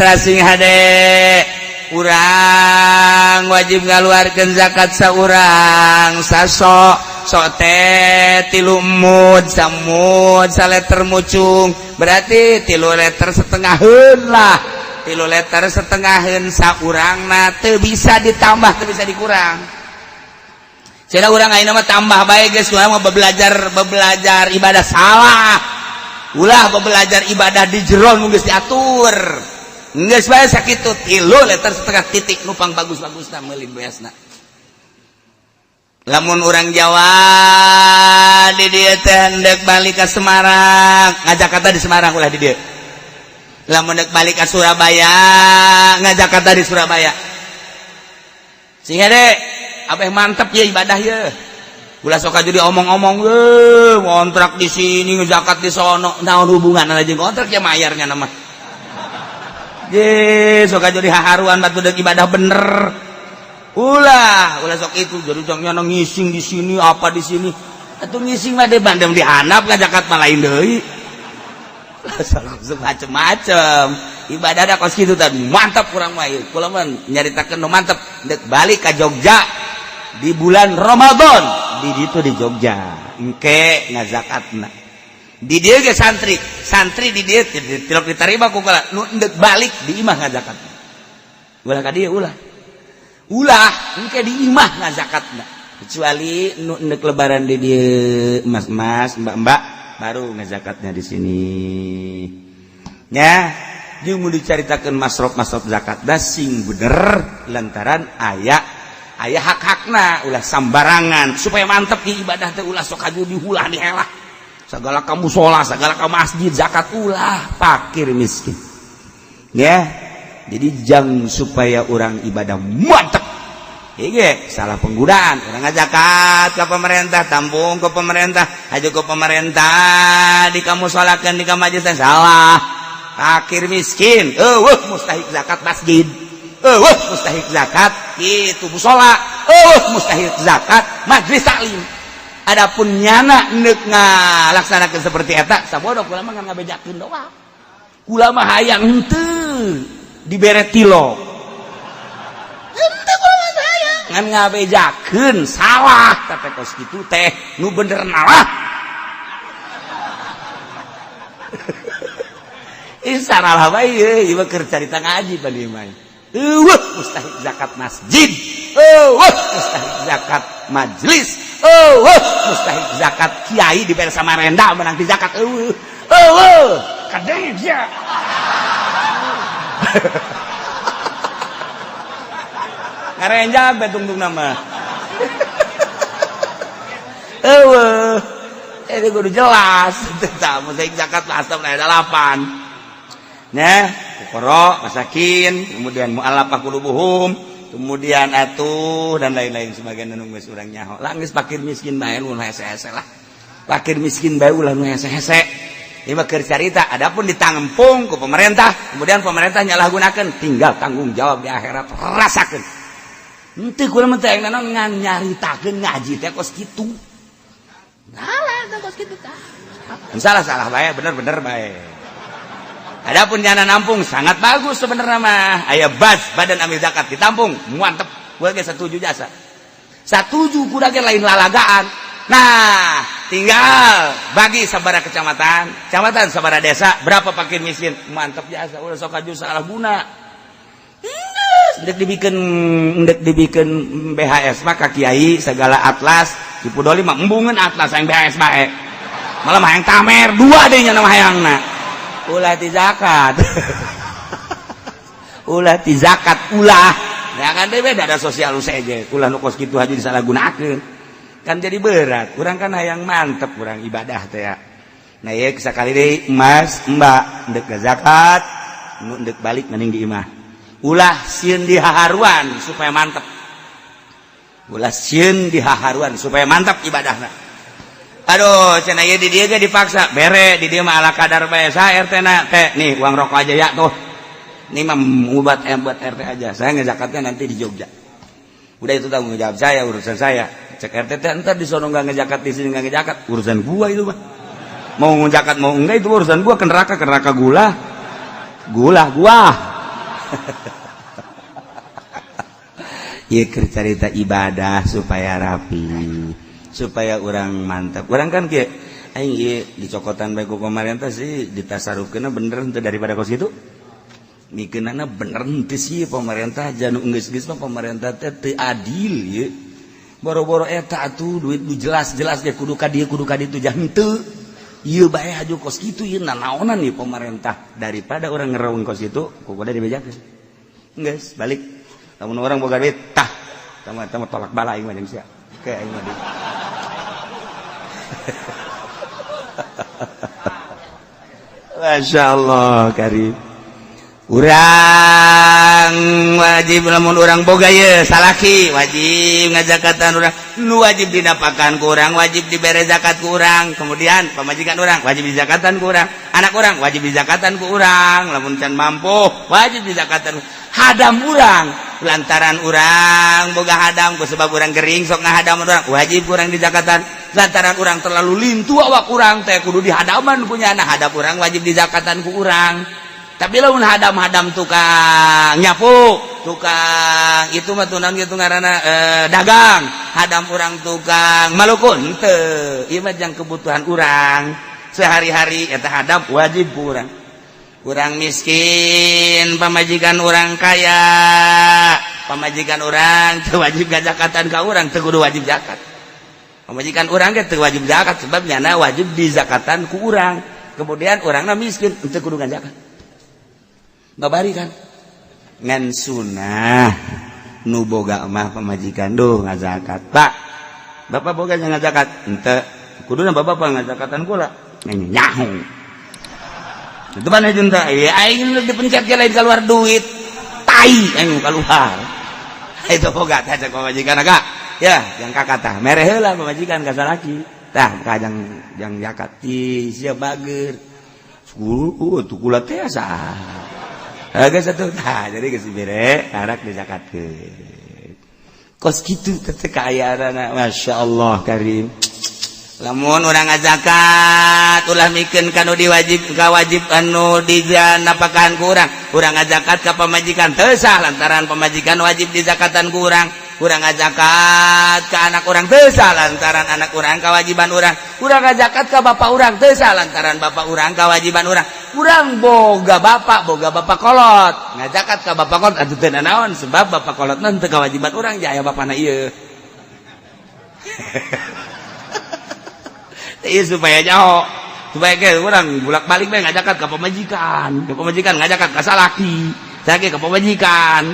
mitra sing hade, urang wajib ngaluarkeun zakat saurang saso sok teh 3 mud, samud saleter mucung, berarti 3 liter setengaheun lah, 3 liter setengaheun saurangna, teu bisa ditambah, teu bisa dikurang. Cenah urang ayeuna mah tambah bae geus, urang mah belajar belajar ibadah. Salah, ulah belajar ibadah di jero nu geus diatur. Geus bae sakitu, 3 liter setengah titik, nu pang bagus-bagusna meuli beasna. Lamun urang Jawa di dieu teh hendak balik ke Semarang, ngajakarta di Semarang, ulah di dieu. Lamun dek balik ke Surabaya, ngajakarta di Surabaya. Sehingga deh abeh mantep ya ibadah ya. Ulah sok jadi omong-omong, eh, ngontrak di sini, ngezakat di sono, naon hubungan aja ngontrak ya mayarnya nama. Ye, sok jadi haharuan batu dek ibadah bener. Ulah, ulah sok itu jadi jangan ngising di sini apa di sini. Atuh ngising mah deh bandem di handap, ngazakat mah lain deui. Macem-macem ibadah ada kos kitu tadi, mantap kurang mah ieu. Kula mah nyaritakeun nu mantep, dek balik ka Jogja di bulan Ramadan, di ditu di Jogja engke ngazakatna. Di dieu ge santri santri di dieu tilok diterima ku kula nu endek balik di imah ngazakatna. Ulah ka dieu, ulah, ulah, engke di imah ngazakatna, kecuali nu endek lebaran di dieu, mas-mas, mbak-mbak, baru ngazakatnya di sini ya. Jeung mun dicaritakeun masrof-masrof zakat da sing bener, lantaran aya aya hak-hakna, ulah sambarangan supaya mantep di ibadah teh. Ulah sok aju dihulah dihelah segala ka musola, segala ka masjid zakat, ulah, fakir miskin ya. Jadi jang supaya orang ibadah mantep. Iya, salah penggunaan. Orang zakat ke pemerintah, tampung ke pemerintah, aja ke pemerintah, di kamu sholatkan di kamu masjid, salah. Fakir miskin, euweuh mustahik zakat masjid. Euweuh mustahik zakat itu musola, euweuh mustahik zakat majlis taklim. Adapun nyana neuk ngalaksanakeun seperti eta, sabodo kula mah ngabejakeun doang. Kula mah hayang henteu dibere tilo. Henteu, kula mah hayang ngan ngabejakeun salah, tapi kos kitu teh nu bener nalah. Ih, salah bae ieu, ieu mah keur carita ngaji pan ieu mah. Euweuh mustahik zakat masjid. Euweuh mustahik zakat majlis. Euweuh mustahik zakat kiai dibere Samarinda menang di zakat euweuh. Euweuh, kadang sia. Ngarenjag bae tungtung nama. Euweuh. Itu kudu jelas. Tah mustahik zakat asap delapan. Nah, fuqara, masakin, kemudian mu'allafah qulubuhum, kemudian atuh dan lain-lain sebagian nu geus urang nyaho. Lah geus fakir miskin bae nu hese-hese lah. Fakir miskin bae ulah nu hese-hese. Ini mah keur carita, adapun ditampung ku pemerintah, kemudian pemerintah nyalahgunakeun, tinggal tanggung jawab di akhirat rasakeun. Henteu, kula mah teh ngan nyaritakeun ngaji teh kos kitu. Salah teh kos kitu tah. Salah salah bae, bener-bener bae. Adapun jana nampung sangat bagus sebenarnya mah. Aya bas badan amil zakat ditampung, mantep. Gua ge setuju jasa. Satuju kuda ge lain lalagaan. Nah, tinggal bagi sabara kecamatan, kecamatan sabara desa, berapa fakir miskin, mantep jasa. Udah sok aju salah guna. Ndek dibikin BHS mah ka kiai segala atlas, di Pudoli mah embungeun atlas yang BHS bae. Malah mah hayang tamer dua deh nya nama hayangna. Ulah ti zakat, ulah ti zakat, ulah ya kan deh beda ada sosial saja. Ulah nu kos kitu aja disalahgunakeun kan jadi berat. Kurang kan hayang mantep kurang ibadah teh ya. Nah ya, sekali deui, emas mbak ndek zakat nu ndek balik mending di imah, ulah sieun di haharuan supaya mantep, ulah sieun di haharuan supaya mantap ibadahna. Aduh, cenah ieu di dieu ge dipaksa bere, di dieu mah ala kadar bae. Sa RT na teh nih uang rokok aja ya tuh. Ini mah buat buat RT aja, saya ngezakatnya nanti di Jogja. Udah, itu tanggung jawab saya, urusan saya. Cek RT teh entar di sono nggak ngezakat, di sini nggak ngezakat, urusan gua itu mah. Mau ngezakat mau enggak itu urusan gua, ke neraka ke neraka gula gula gua. Ieu keur carita ibadah supaya rapi, supaya urang mantap. Urang kan kieu, aing ieu dicokotan bae ku pamarentah sih ditasarufkeunna bener henteu daripada kos kitu. Mikeunana bener henteu sih pemerintah janu geus-geus mah pemerintah teh teu adil ieu. Boro-boro eta atuh duit nu jelas-jelas ge kudu ka dieu kudu ka ditu jah henteu. Ieu bae haju kos kitu ieu nanaonan ieu pemerintah daripada urang ngeraung kos kitu ku kudu dibejakeun. Geus balik. Lamun orang boga duit tah tama tolak bala aing mah jeung sia. Ke aing mah. Masya Allah karim. Urang wajib lamun urang boga ye salaki wajib ngajakatan urang nu wajib dinapakan ku urang wajib dibere zakat ku urang, kemudian pamajikan urang wajib dizakatan ku urang, anak urang wajib dizakatan ku urang, lamun can mampu wajib dizakatan hadam urang lantaran urang boga hadam ku sebab urang gering sok ngahadam urang wajib urang dizakatan, lantaran urang terlalu lintu awak urang teh kudu dihadaman punya anak hadam urang wajib dizakatan ku urang. Tapi lamun hadam-hadam tukang nyapu, tukang itu mah tunang gitu ngaranna dagang, hadam urang tukang malukun henteu, ieu mah jang kebutuhan urang sehari-hari eta hadam wajib ku urang. Urang miskin, pamajikan urang kaya, pamajikan urang teu wajib gazakatan ka urang, teu kudu wajib zakat. Pamajikan urang ge teu wajib zakat sebab nyana wajib dizakatan ku urang. Kemudian urangna miskin henteu kudu ngazakat. Babari kan ngan sunah nu boga mah pamajikan duh ngazakat. Pak, bapak boga ngazakat henteu, kuduna bapak ngazakatan kula nyaho. Itu mana jeung teh aing dipencet ge lain keluar duit tai aing keluar. Itu boga teh cek pamajikan agak ya yang kakak tah mere heula pamajikan ka salaki tah ka jang zakat ih sia bager tuh kula teh asa. Agak satu tah jadi geus dibere karak dizakatkeun. Kos kitu teh kaayaan Masya Allah karim. Lamun urang ngazakat ulah mikeun ka nu diwajib ka wajib anu dijanapakan ku urang. Urang ngazakat ka pamajikan teu sah lantaran pamajikan wajib dizakatan ku urang. Urang ngazakat ka anak urang teu sah lantaran anak urang kawajiban urang. Urang ngazakat ka bapak urang teu sah lantaran bapak urang kawajiban urang. Urang boga bapak kolot ngazakat ka bapak kolot atuh teu nanaon sebab bapak kolotna teu kawajiban urang ja aya bapana ieu. Ieu supaya nyaho supaya ge urang bolak-balik bae ngazakat ka pamajikan ngazakat ka salaki salaki ka pamajikan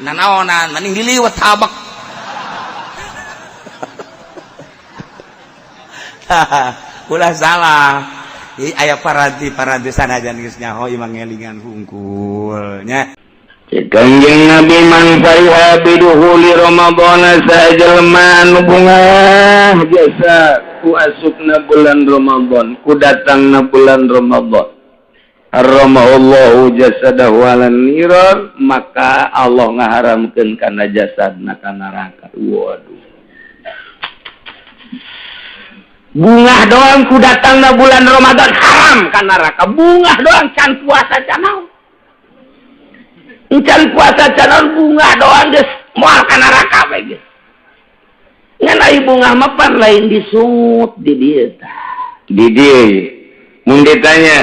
nanaonan mending diliwet tabak. Ulah salah. Aya paranti-paranti sanajan geus nyaho imang ngelingan hungkul nya. Kanjeng Nabi man fariha biduhuli Ramadan sajelma anu bungah jasa ku asupna bulan Ramadan, ku datangna bulan Ramadan. Harramallahu jasadahu 'alan nirar, maka Allah ngaharamkeun kana jasadna ka neraka. Waduh. Bungah doang ku datangna bulan Ramadan haram ka neraka. Bungah doang can puasa can naon. Can puasa can naon bungah doang geus moal ka neraka bae geus. Ngan ai bungah mah pan lain disungut di dieu tah. Di dieu mun ditanya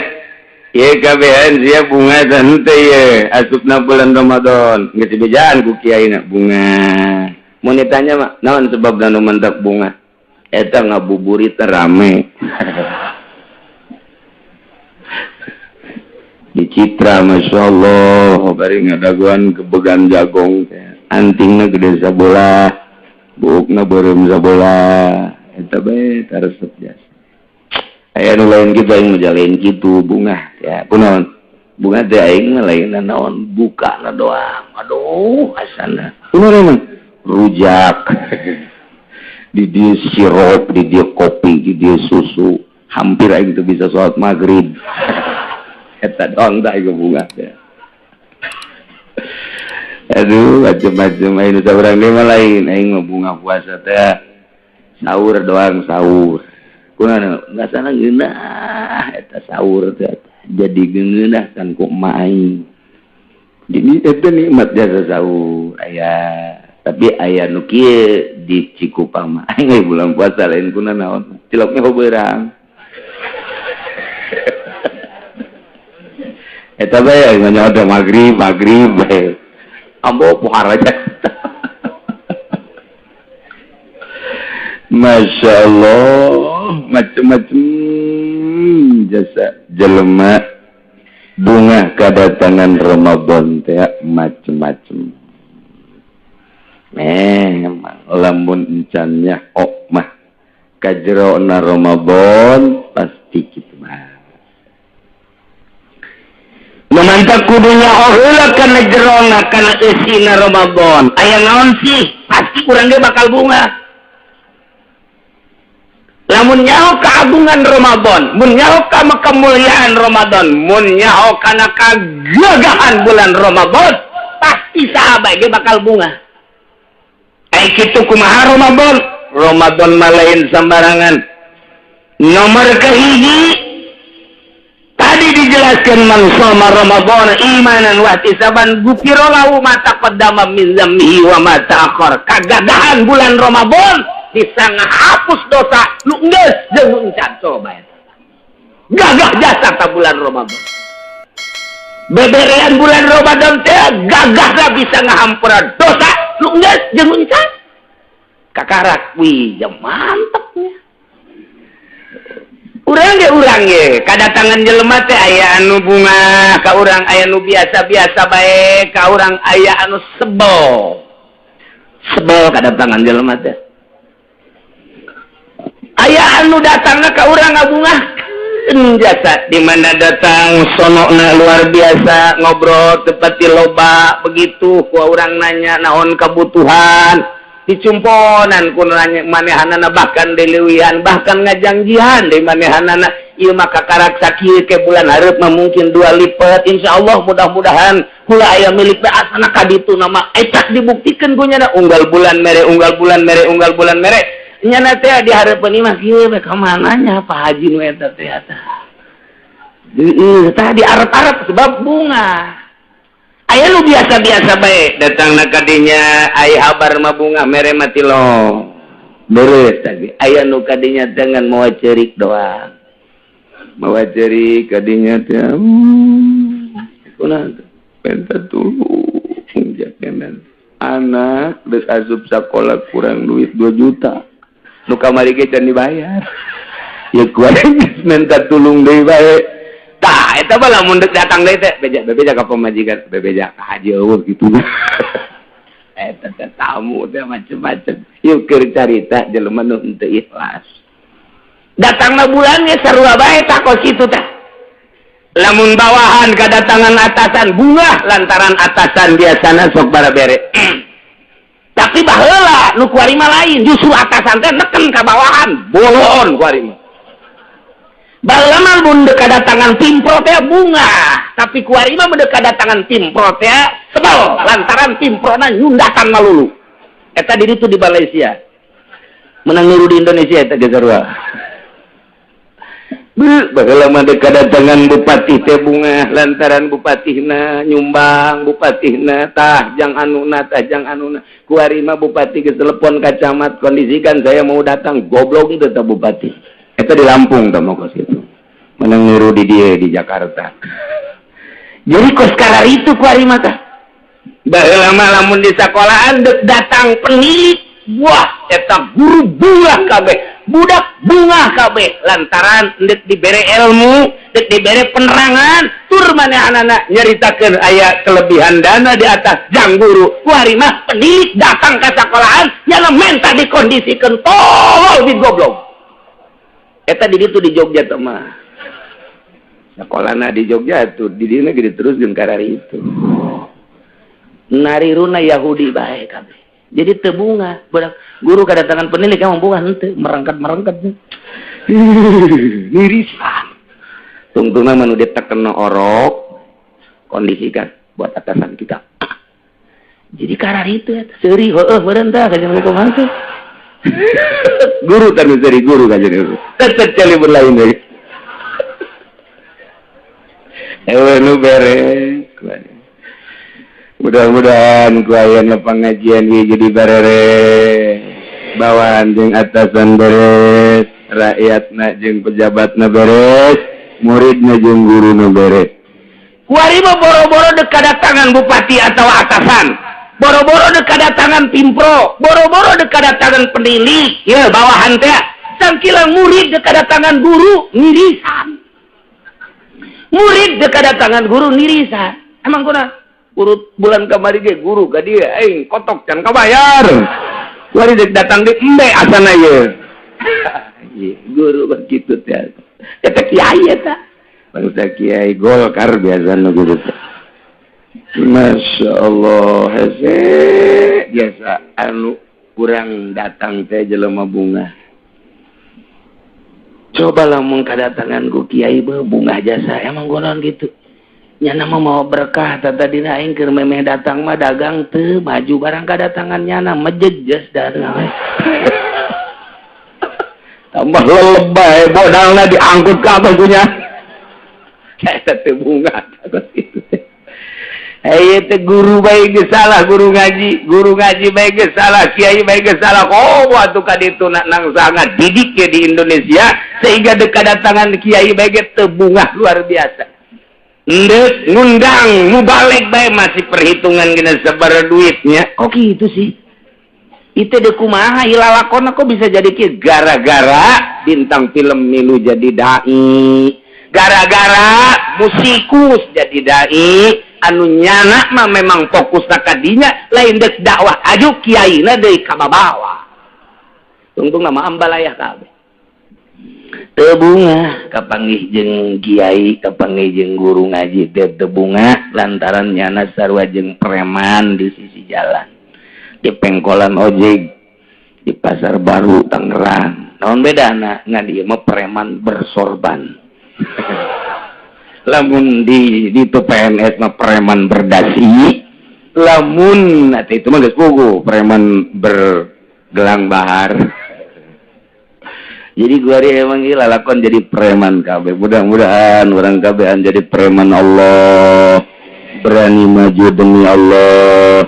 ieu kabehan sia bunga teh henteu ieu asupna bulan Ramadan geus dibejaan ku kiaina bunga. Mun ditanya mah naon sebabna nu mentak bunga? Eta ngabuburit rame. Di Citra Masya Allah bari ngadaguan kebegan jagong antingna gede sabola buukna beureum sabola eta bae taresep jasa. Aya nu lain kitu aing mah lain kitu bungah ya kunaon bunga teh aing mah lain naon bukana doang aduh asana kunaon emang rujak. Di dia sirup, di dia kopi, di dia susu, hampir aing teu bisa sholat maghrib. Eta doang tah aing bunga teh. Aduh, macam-macam aing nu saurang deui mah lain, aing mah bunga puasa teh sahur doang sahur. Kunaon ngasana ngeunah eta sahur teh. Jadi ngeunah kan ku emak aing. Jadi itu nikmat jasa sahur aya, tapi aya nu kieu di Cikupang mah aing bulan puasa lain kuna naon ciloknya beurang. Eta bae nanya ada maghrib maghrib bae. Ambo pohar aja. Masya Allah, macem-macem jasa jelema bunga kedatangan Ramadan teh macem-macem. Memang lamun encannya ok mah kajerona Ramadan pasti kitu mah. Memantap kudunya heula kana jerona kana eusina Ramadan. Aya naon sih? Pasti urang ge bakal bunga. Lamun nyaho keagungan Ramadan, mun nyaho ka kemuliaan Ramadan, mun nyaho kana kagagahan bulan Ramadan, pasti sahabat ge bakal bunga. Ai kitu kumaha Ramadan? Ramadan mah lain sembarangan. Nomor kahiji tadi dijelaskan man shoma Ramadan imanan wa ihtisaban ghufira lahu ma taqaddama min dzambihi wa ma ta'akhkhar. Kagagahan bulan Ramadan bisa ngahapus dosa nu geus jeung nu encan. Coba eta gagah jasa ta bulan Ramadan. Beberean bulan Ramadan teh gagahna bisa ngahampura dosa nu geus jeung nu encan. Kakarak wih ya mantepnya. Urang ge kadatangan jelema teh aya anu bunga ka urang, aya nu biasa-biasa bae ka urang, aya anu sebel. Sebel kadatangan jelema teh. Aya anu datangna ka urang ngabungahkeun jasa, di mana datang sonokna luar biasa, ngobrol tepati loba begitu ku urang nanya naon kebutuhan, dicumponan ku nanya manehanana, bahkan dileuwihan, bahkan ngajangjihan di manehanana, ieu mah kakarak sakieu ke bulan hareup mah mungkin 2 lipat, insyaallah mudah-mudahan kula aya milik teh asana ka ditu nama eta dibuktikeun ku nya unggal bulan mere, unggal bulan mere, unggal bulan mere. Nyana teh di hareupeun imah kieu we ka mananya Pak Haji nu eta teh eta. Heueuh tah di arep-arep sebab bunga. Aya nu biasa-biasa bae datangna ka dinya aya habar mah bunga mere mah tilong. Beres tadi aya nu ka dinya dengan mawa ceurik doang. Mawa ceurik ka dinya teh. Kunaon penta tulung jakenan. Anak geus asup sakola kurang duit 2 juta. Nu kamari ge can dibayar. Ya kuat minta tulung deui bae. Tah eta mah lamun deuk datang deui teh beja bebeja ka pamajikan, bebeja ka haji eueuh kitu. Eta teh tamu teh macem-macem. Ieu keur carita jelema nu henteu ikhlas. Datangna bulan ge sarua bae tah kos kitu tah. Lamun bawahan kadatangan atasan bunga lantaran atasan biasana sok barabere. Tapi baheula nu kuari mah lain, justru atasan teh neken ka bawahan, bolon kuari mah. Baheula mah mun deuk kadatangan pimpro teh bunga, tapi kuari mah mun deuk kadatangan pimpro teh sebel lantaran pimprona nyundakan malulu. Eta di ditu di Malaysia. Menang niru di Indonesia eta ge sarua. Baheula mah deuk kadatangan bupati teh bunga lantaran bupatihna nyumbang, bupatihna tah jang anuna tah jang anuna. Kuari mah bupati geus telepon ka camat, kondisikan saya mau datang, goblok teu tah bupati. Eta di Lampung tah mah kos kitu. Menang niru di dieu di Jakarta. Jadi kos karar itu kuari mah tah. Baheula mah lamun di sekolahan deuk datang penilik, wah eta guru bunga kabeh, budak bunga kabeh lantaran deuk dibere ilmu, deuk dibere penerangan, tur manehanana nyaritakeun aya kelebihan dana di atas jang guru. Kuari mah penilik datang ka sekolahan nyana menta dikondisikeun tolol di goblok. Eta di ditu di Jogja teh mah. Sekolahna di Jogja tuh di dieu ge terus jeung karari itu. Nariruna Yahudi bae kabeh. Jadi teu bunga, budak guru kedatangan penilik emang bunga henteu, merangkat-merangkat. Nirisan. Tungtungna mah nu ditekeno orok, kondisikan buat atasan kita. Jadi karar itu eta seuri heueuh meureun tah ka jeung kumaha teh. Guru teh seuri guru ka jeung tetep cali berlain deui. Ewe nu beres. Mudah-mudahan ku ayana pengajian ieu jadi bareres, bawahan jeung atasan beres, rakyatna jeung pejabatna beres, muridna jeung guruna beres. Kuari mah boro-boro dek kadatangan bupati atau atasan, boro-boro dek kadatangan pimpro, boro-boro dek kadatangan penilik, ya bawahan teh. Sangkilang murid dek kadatangan guru nirisan. Murid dek kadatangan guru nirisan. Emang kuna urut bulan kamari ge guru ka dieu aing kotok can kabayar. Kuari dek datang di embe asana ye. Guru begitu teh. Eta kiai eta. Bangsa kiai Golkar biasa guru teh. Masya Allah, hese biasa anu kurang datang teh jelema bunga. Coba lamun kadatangan ku kiai bungah jasa, emang gonon gitu. Nyana mah mau berkah tata dina aing keur memeh datang mah dagang teu maju barang kadatangan nyana mejejes dagang. Tambah lelebay modalna diangkut ka apa punya. Eta teh bunga gitu teh. Hei teh guru bae geus salah guru ngaji bae geus salah, kiai bae geus salah. Oh atuh ka ditu nang sangat didik ya di Indonesia sehingga dek kadatangan kiai bae ge teu bungah luar biasa. Ndek ngundang mubalig bae masih perhitungan gina sabar duitnya. Kok gitu sih? Itu dek kumaha ilalakona kok bisa jadi kieu gara-gara bintang film milu jadi dai. Gara-gara musikus jadi dai, anu nyana mah memang fokus kadinya lain dek dakwah aju kiaina deui ka babawa. Tungtung nama ambalayah kabeh. Teu bungah kapanggih jeung kiai, kapanggih jeung guru ngaji teh teu bungah lantaran nyana sarua jeung preman di sisi jalan, di pengkolan ojek, di pasar baru Tangerang. Naon bedana? Ngan ieu mah preman bersorban. Lamun di itu PNS mah preman berdasi, lamun nanti itu mah geus puguh preman bergelang bahar. Jadi gua emang gila lakon jadi preman kabeh. Mudah-mudahan orang kabehan jadi preman Allah, berani maju demi Allah,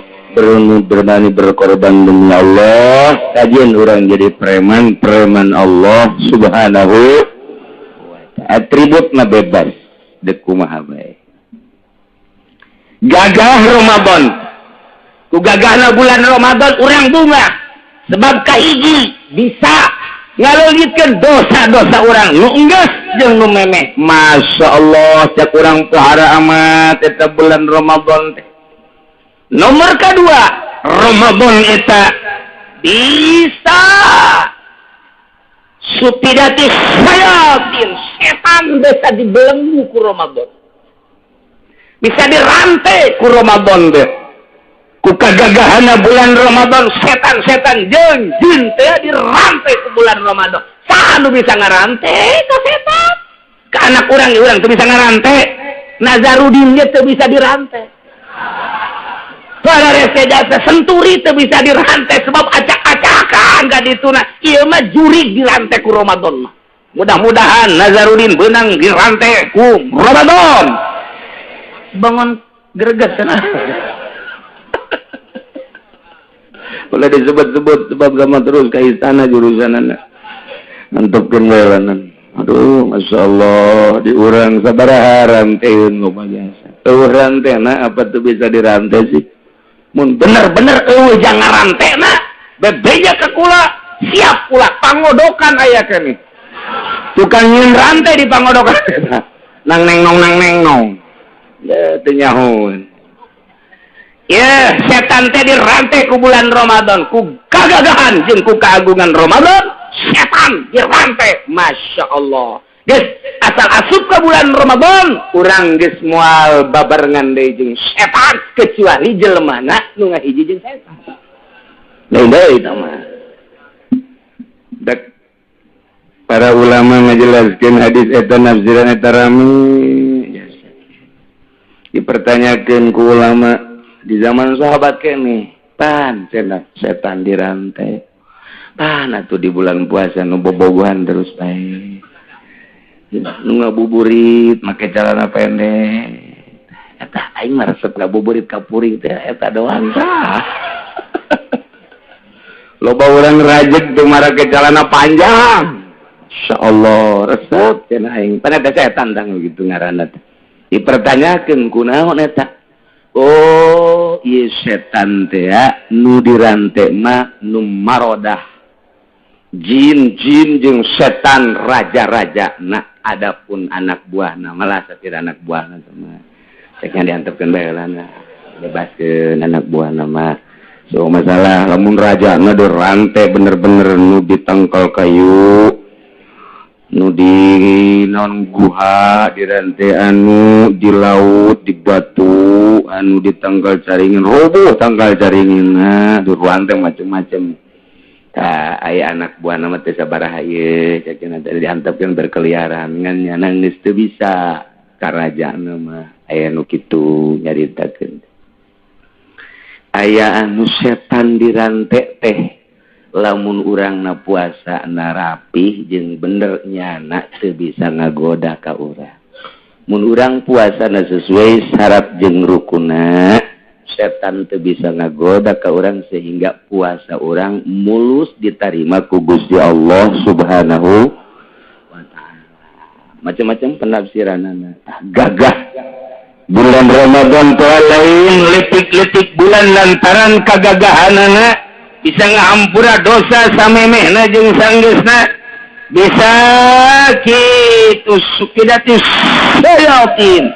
berani berkorban demi Allah. Kajian orang jadi preman, preman Allah Subhanahu wa ta'ala. Atribut mah bebas dek kumaha bae. Gagah Ramadan. Ku gagahna bulan Ramadan urang bunga. Sebab kahiji bisa ngalolitkeun dosa-dosa urang nu enggeus jeung nu memeh. Masya Allah, cek urang pohara amat eta bulan Ramadan teh. Nomor kedua, Ramadan eta bisa supidati sayatin, setan bisa dibelenggu ku Ramadan, bisa dirantai ku Ramadan deh. Ku kagagahana bulan Ramadan setan-setan jeung jin teh dirantai ku bulan Ramadan. Saha nu bisa ngarantai ka setan? Ka anak urang urang teu bisa ngarantai. Nazarudin ge teu bisa dirantai. Para rese jasa senturi teu bisa dirantai sebab acak-acakan ka dituna. Ieu mah jurig dirantai ku Ramadan mah. Mudah-mudahan Nazarudin beunang dirantai ku Ramadan. Bangun greget cenah. Boleh disebut-sebut sebab sama terus ke istana jurusanana. Mantepkeun welanan. Aduh, Masya Allah, diurang sabaraha ranteun loba jasa. Eueuh rantena apa tuh bisa dirantai sih? Mun bener-bener eueuh jangan rantena, bebeja ke kula, siap kula pangodokan aya keneh. Tukang nyeun rantai di pangodokan. Nang neng nong nang neng nong. Ya teu nyahoeun. Ya, setan teh dirantai ku bulan Ramadan, ku kagagahan jeung ku keagungan Ramadan, setan dirantai. Masya Allah. Geus, asal asup ke bulan Ramadan, urang geus moal babarengan deui jeung setan kecuali jelemana nu ngahiji jeung setan. Lain deui eta mah. Dek para ulama ngajelaskeun hadis eta nafsiran eta rame. Dipertanyakeun ku ulama di zaman sahabat kene, pan cenah setan dirantai. Pan atuh di bulan puasa nu bobogohan terus bae. Nu ngabuburit make celana pendek. Eta aing mah resep ngabuburit ka puring teh eta doang tah. Loba urang rajeg teu marake celana panjang. Insyaallah resep cenah aing. Pan eta setan tang gitu ngaranna teh. Dipertanyakeun kunaon eta? Oh, ieu setan teh nu dirante mah nu marodah. Jin-jin jeung setan raja-raja. Nah, adapun anak buahna malah sapira anak buahna mah. Ceknya diantepkeun bae lah, bebaskeun anak buahna mah. So masalah lamun raja na dirante bener-bener nu ditangkal kayu, nu di non guha dirante, anu di laut di batu, anu di tangkal caringin roboh tangkal caringin, nah dirante macem-macem. Tah, aya anak buah nama teh sabaraha ieu cek teh diantepkeun berkeliaran ngan nyana geus teu bisa karajaan mah. Aya nu kitu nyaritakeun, aya anu setan dirante teh lamun urang na puasa na rapih jeung bener, nyana teu bisa ngagoda ka urang. Mun urang puasa na sesuai syarat jeung rukuna, setan teu bisa ngagoda ka urang sehingga puasa urang mulus diterima ku Gusti Allah Subhanahu wa Ta'ala. Macam-macam penafsiranana. Gagah bulan Ramadan teh lain letik-letik bulan lantaran kagagahanana bisa ngahampura dosa samemehna jeung sanggeusna, bisa kitu sukidati sayatin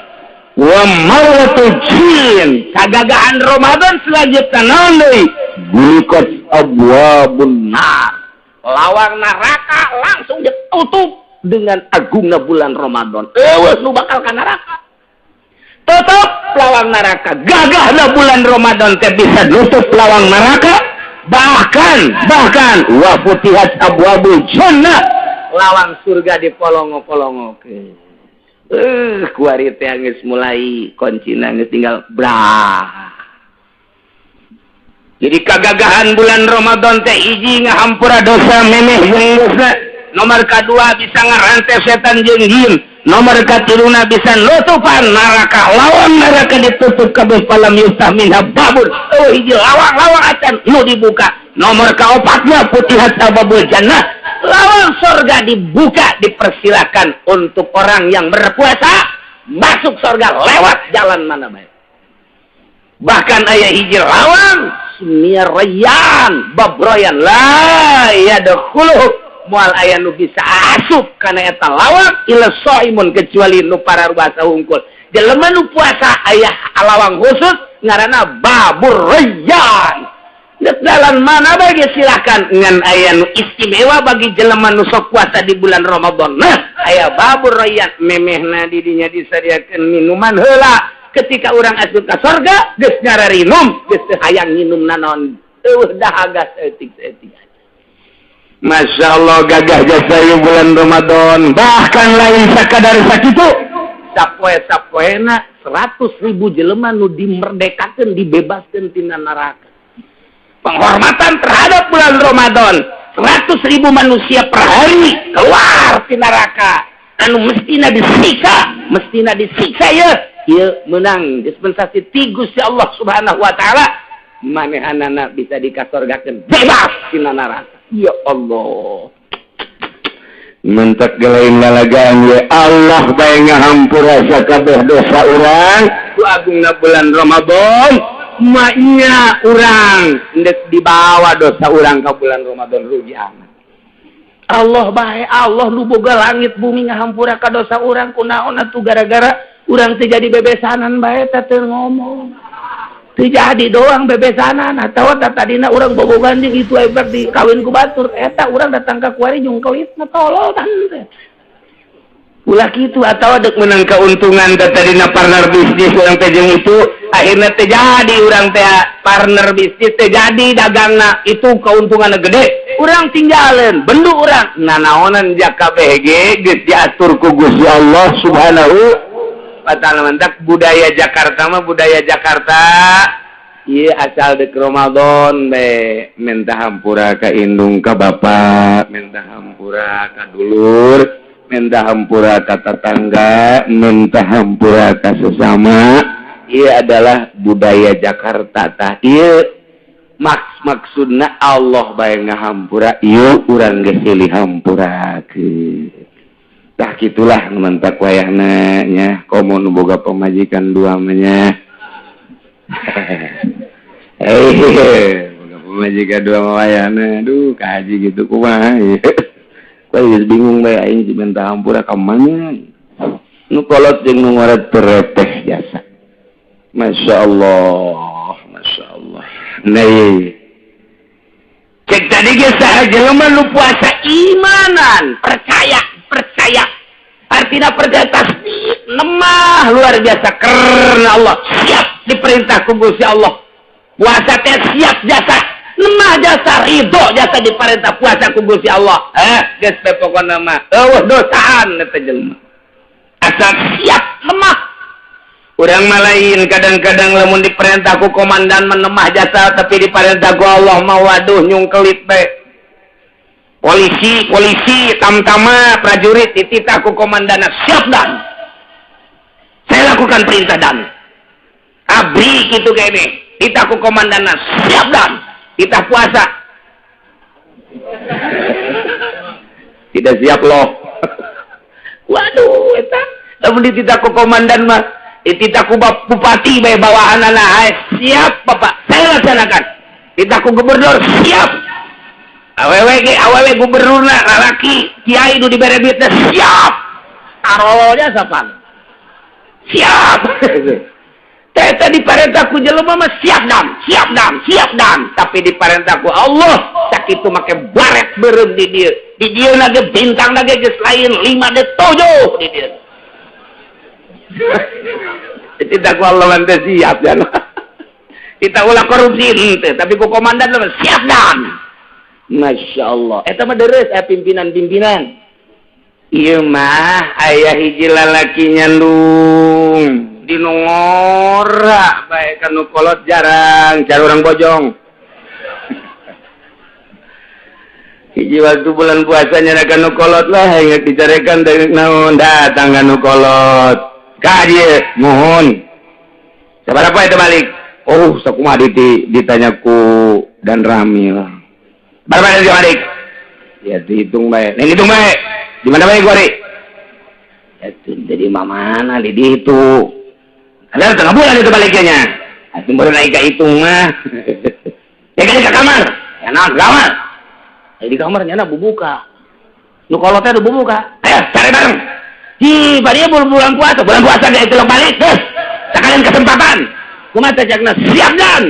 wa marwatu jin. Kagagahan Ramadan selanjutnya naon deui? Bulikat abwabun nar, lawang neraka langsung ditutup dengan agungna bulan Ramadan. Euweuh nu bakal ka neraka, tutup lawang neraka. Gagahna bulan Ramadan teh bisa nutup lawang neraka, bahkan bahkan wa futihat abwabul jannah, lawang surga dipolongo-polongo. Kuari teh geus mulai kuncina geus tinggal brah. Jadi kagagahan bulan Ramadan teh hiji ngahampura dosa memeh jeung dosa, nomor kedua bisa ngarante setan jeung jin, nomor katiluna bisa nutupan neraka, lawang neraka ditutup kabeh, falam yuftah minha babun, oh hiji lawang-lawang acan nu dibuka. Nomor kaopatnya futihat abwabul jannah, lawang surga dibuka, dipersilakan untuk orang yang berpuasa masuk surga lewat jalan mana baik. Bahkan aya hiji lawang sumia Rayyan, bab Rayyan, la yadkhuluhu, moal aya nu bisa asup kana eta lawang illa shaimun, kecuali nu pararuasa hungkul. Jelema nu puasa aya lawang khusus ngaranna Babur Rayyan. Dek jalan mana bagi silakan, ngan aya nu istimewa bagi jelema nu sok puasa di bulan Ramadan. Nah, aya Babur Rayyan, memehna di dinya disadiakeun minuman heula. Ketika urang asup ka sorga geus ngararinum, geus teu hayang nginum nanaon, euweuh dahaga saeutik-saeutik. Masya Allah, gagah jasa ieu bulan Ramadan. Bahkan lain sakadar sakitu, sapoe sapoena 100.000 jelema nu dimerdekakeun, dibebaskeun tina neraka. Penghormatan terhadap bulan Ramadan, 100.000 manusia per hari keluar ti neraka anu mestina disiksa, mestina disiksa ya. Ieu menang dispensasi ti Gusti Allah Subhanahu wa Taala, manehanana bisa dikasorgakeun bebas tina neraka. Ya Allah, mentak gelain lalagaan ya Allah bae ngahampura sakabeh dosa urang ku agungna bulan Ramadan. Maknya urang ndek dibawa dosa urang ke bulan Ramadan, rugi amat. Allah bae, Allah nu boga langit bumi ngahampura ka dosa urang, kunaon atuh gara-gara urang teu jadi bebesanan bae teh teu ngomong. Teu jadi doang bebesanan atawa tadina urang bobogan jeung itu hebat di kawin ku batur eta urang datang ka kuari jungkelitna tolol tan teh. Ulah kitu atawa dek menang keuntungan teh tadina partner bisnis urang teh jeung itu akhirnya teh jadi urang teh partner bisnis teh jadi dagangna itu keuntunganna gede, urang tinggalin bendu urang nanaonan jaka BG geus diatur ku Gusti Allah Subhanahu wa Ta'ala. Mantak budaya Jakarta mah, budaya Jakarta iya, asal dek Ramadan be minta hampura ka indung ka bapak, minta hampura ka dulur, minta hampura ka tetangga, minta hampura ka sesama. Ieu adalah budaya Jakarta tah ieu maksudna Allah bae ngahampura ieu urang geus silih hampurakeun. Tah kitulah nu mantak wayahna nya komo nu boga pamajikan dua mah nya. Boga pamajikan dua mah wayahna aduh ka haji gitu kumaha ieu. Geus bingung bae aing diminta hampura ka mana. Nu kolot jeung nu ngoret terepeh jasa. Masya Allah, Masya Allah. Nah, cek tadi geus saha jelema nu puasa imanan, percaya, percaya. Artina percaya tasdik, nemah luar biasa karena Allah. Siap diperintah ku Gusti Allah. Puasa teh siap jasa, nemah jasa, ridho jasa diperintah puasa ku Gusti Allah. Geus teh pokona mah eueuh dosaan eta jelema. Asal siap nemah. Urang mah lain kadang-kadang lamun diperintah ku komandan menemah jasa tapi diperintah ku Allah mah waduh nyungkelit bae. Polisi, polisi, tamtama, prajurit dititah ku komandan siap dan. Saya lakukan perintah dan. Abri kitu kene, titah ku komandan siap dan. Titah puasa. Tidak siap loh. Waduh eta lamun dititah ku komandan mah dititah ku bupati bae bawahanana siap bapak saya laksanakan. Dititah ku gubernur siap. Awewe ge awewe gubernurna lalaki kiai nu dibere duitna siap. Tarolnya sapan. Siap. Teh diparentah ku jelema mah siap dam, siap dam, siap dam, tapi diparentah ku Allah sakitu make baret beureum di dieu. Di dieu na ge bintang na ge geus lain 5 de 7 di dieu. Tidak ku Allah mah teh siap ya. Kita ulah korupsi henteu, tapi ku komandan mah siap dam. Masya Allah. Eta mah deres pimpinan-pimpinan. Ieu mah aya hiji lalaki nyandung di nu ngora bae ka nu kolot jarang cari urang bojong. Hiji waktu bulan puasa nyana ka nu kolot lah ingat dicarekan dari naon datang ka nu kolot. Ka dieu mohon. Sabaraha eta balik? Oh, sakumaha ditanya ku dan Ramil. Berapa dia balik? Ya dihitung bae. Nih hitung bae. Di mana bae gua, Ri? Ya jadi mana di dihitung. Ada setengah bulan itu baliknya. Atuh baru naik ke hitung mah. Ya kan ke kamar. Ya nah, ke kamar. Ya, di kamar nyana bubuka. Nu kolotnya udah bubuka. Ayo cari bareng. Hi, barinya bulan puasa, bulan puasa gak itu balik terus. Sekalian kesempatan. Kumaha teh cakna siap dan.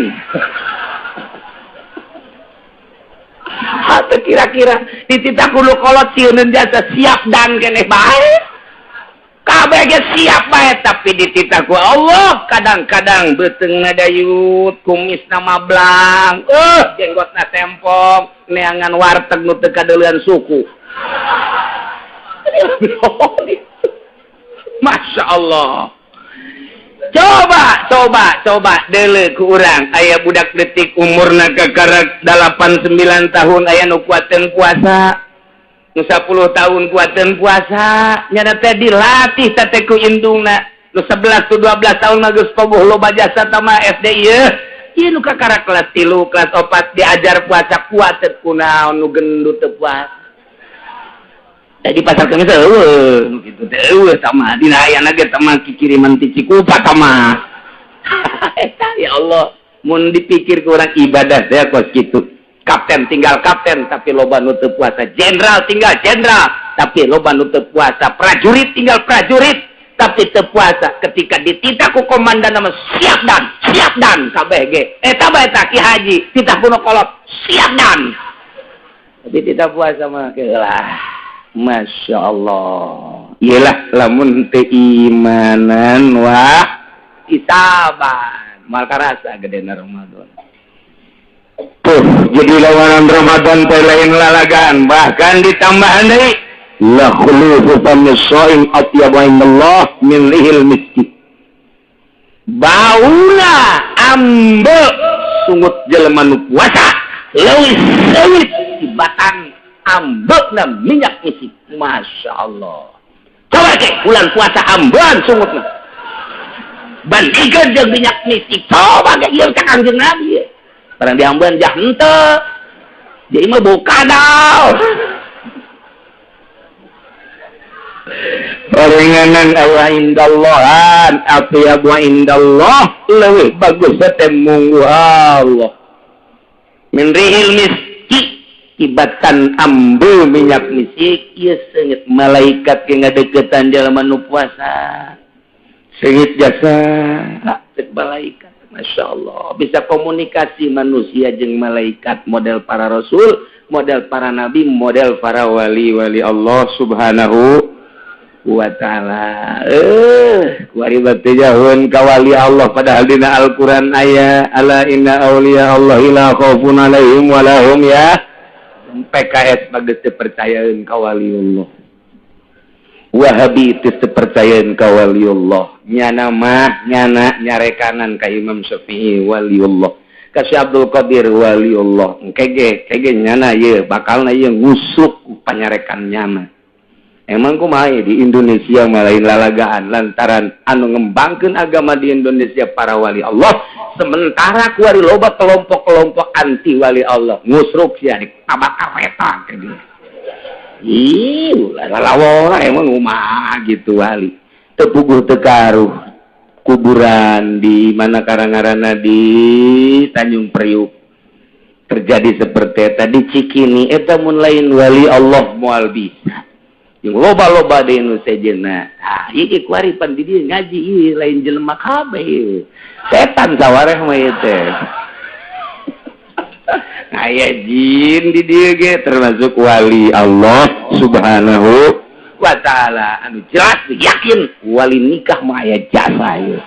Atau kira-kira dititah ku nu kolot sieuneun jasa siap dan keneh bae. Kabeh ge siap bae tapi dititah ku Allah kadang-kadang beuteungna dayut, kumisna mablang, jenggotna tempong, neangan warteg nu teu kadeuleun suku. Masya Allah. Coba deuleu ku urang aya budak detik umurna kakarak 8 9 tahun aya nu kuateun puasa. Nu 10 tahun kuateun puasa, nyana teh dilatih teh ku indungna. Nu 11 tu 12 tahun mah geus pogoh loba jasa tama SD ieu. Ieu nu kakara kelas 3, kelas 4 diajar puasa kuateun kunaon nu gendut teu puasa. Di pasar kemis eueuh nu kitu teh eueuh tama dina ayana ge tama kikiriman ti Cikupa tama. Eta ya Allah, mun dipikir ku urang ibadah teh kos kitu. Kapten tinggal kapten tapi loba nu teu puasa, jenderal tinggal jenderal tapi loba nu teu puasa, prajurit tinggal prajurit tapi teu puasa. Ketika dititah ku komandan mah siap dan kabeh ge. Eta bae eta Ki Haji titah ku nu kolot siap dan. Tapi tidak puasa mah keulah. Masya Allah. Iyalah lamun teu imanan wah isaban mal karasa gedena Ramadan. Tuh, jadi lawanan Ramadan teh lain lalagan, bahkan ditambahan deui la khulufu famis shaim atyabu indallah min rihil miski. Bauna ambe sungut jelema nu puasa leuwih seuit tibatan ambekna minyak misik. Masya Allah. Coba ke bulan puasa ambean sungutna. Bandingkeun jeung minyak misik. Coba ge ieu cak Kangjeng Nabi. Barang diambeun jah henteu. Jadi mah bau kadal. Orenganan aya indallahan atyabu indallah leuwih bagus teh munggu Allah. Min rihil miski tibatan ambu minyak misik ieu seungit malaikat ge ngadeukeutan jalma nu puasa. Seungit jasa cek malaikat. Masya Allah bisa komunikasi manusia jeung malaikat model para rasul, model para nabi, model para wali-wali Allah subhanahu wa ta'ala. Kuari bate jahun ka wali Allah padahal dina Al-Qur'an aya ala inna auliya Allah la khaufun alaihim wa lahum ya. PKS bagus teu percayaeun ka wali Allah. Wahabi teu percayaeun ka wali Allah. Nyana mah nyana nyarekanan ka Imam Syafi'i waliullah. Ka Syekh Abdul Qadir waliullah. Kege kege nyana ieu bakalna ieu ngusuk panyarekan nyana. Emang kumaha di Indonesia mah lain lalagaan lantaran anu ngembangkeun agama di Indonesia para wali Allah, sementara kuari loba kelompok-kelompok anti wali Allah ngusruk sia ditabak kareta ke dia. Ih, lalawora emang kumaha gitu wali. Teu puguh teu karuh kuburan di mana karangarana di Tanjung Priuk terjadi seperti eta di Cikini eta mun lain wali Allah moal bisa. Yang loba-loba di nu sejenna. Ah, ieu kuari pan di dieu ngaji ieu lain jelema kabeh. Setan sawareh mah ieu teh. Aya jin di dieu ge termasuk wali Allah subhanahu wa ta'ala. Anu jelas yakin wali nikah mah aya jasa ieu.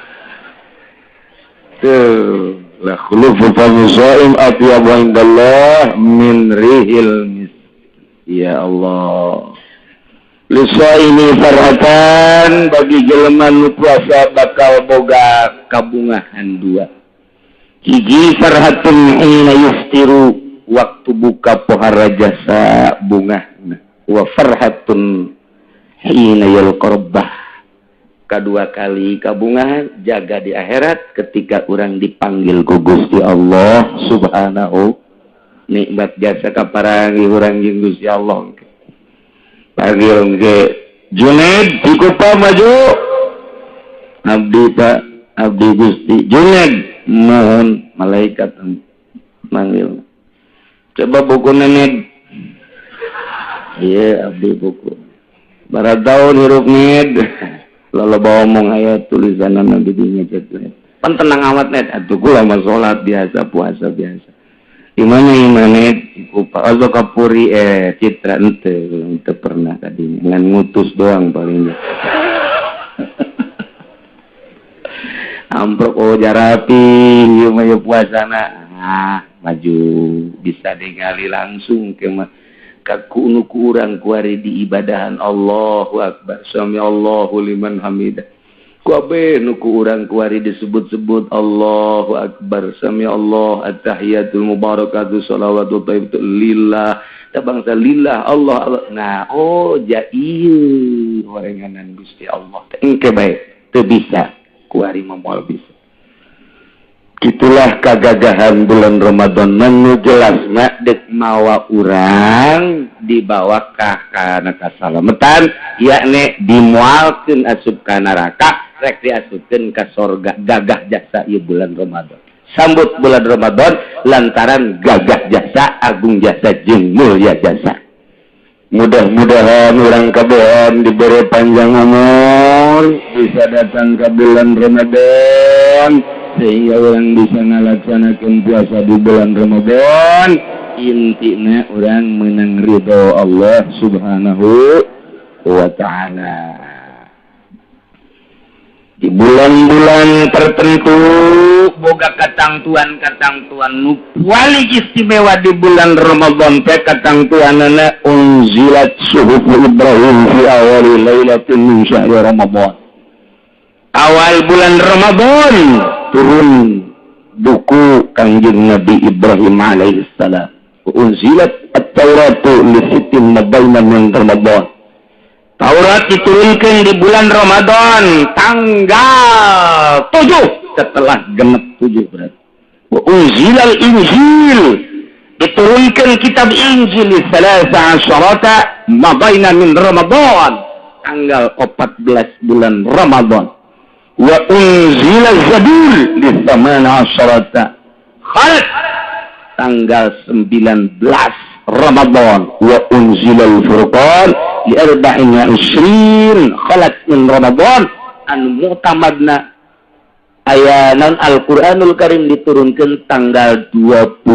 Tuh, la khulufu famisaim atyabu indallah min rihil mis. Ya Allah. Lisaimi farhatan bagi jelema nu puasa bakal boga kabungahan dua. Hiji farhatun hina yuftiru waktu buka pohara jasa bungahna. Wa farhatun hina yalqa rabbah. Kadua kali kabungahan jaga di akhirat ketika urang dipanggil ku Gusti Allah subhanahu nikmat jasa kaparangi urang jeung Gusti Allah. Panggil ke Junaid Cikupa maju abdi Pak abdi Gusti Junaid mohon malaikat manggil coba buku nenek iya abdi buku barat tahun hirup ned lalu bawa omong aya tulisan nabi dinya cek pan tenang amat net atuh kula mah salat biasa puasa biasa Imana imane Cikupa atau Kapuri Citra ente pernah tadi ngan ngutus doang paling. Amprok oh jarapi ieu mah ieu puasana. Ah, maju bisa ningali langsung ke mah ka nu ku urang kuari di ibadahan Allahu Akbar. Sami Allahu liman hamidah. Kuabe nu ku urang kuari disebut-sebut Allahu Akbar sami Allah at-tahiyatul mubarakatuh shalawatu thayyibatu lillah ta bangsa lillah Allah, Allah. Nah oh ja ieu horenganan Gusti Allah teh engke bae teu bisa kuari mah moal bisa. Itulah kagagahan bulan Ramadan nu jelas mah deuk mawa urang dibawa ka kana kasalametan yakni dimualkeun asup ka neraka rek diasupkeun ka sorga gagah jasa ieu bulan Ramadan. Sambut bulan Ramadan lantaran gagah jasa, agung jasa jeung mulia jasa. Mudah-mudahan urang kabehan diberi panjang umur bisa datang ke bulan Ramadan sehingga orang bisa ngalaksanakan puasa di bulan Ramadan. Intinya orang menang ridho Allah subhanahu wa ta'ala. Di bulan-bulan tertentu boga katangtuan-katangtuan nu paling istimewa di bulan Ramadan teh katangtuanana unzilat suhuf Ibrahim fi awali lailatin min syahri Ramadan. Awal bulan Ramadan turun buku Kangjeng Nabi Ibrahim alaihissalam. Unzilat at-Tauratu li sittin mabaina min Ramadan. Taurat diturunkan di bulan Ramadan tanggal 7 setelah genep 7 berarti. Wa unzilal Injil, diturunkan kitab Injil salasa asyarata mabaina min Ramadan, tanggal 14 bulan Ramadan. Wa unzilaz Zabur di thamana asyarata khalq, tanggal 19 Ramadan. Wa unzilal Furqan li arba'in wa isrin khalat min Ramadan. Anu mu'tamadna aya non Al-Qur'anul Karim diturunkan tanggal 25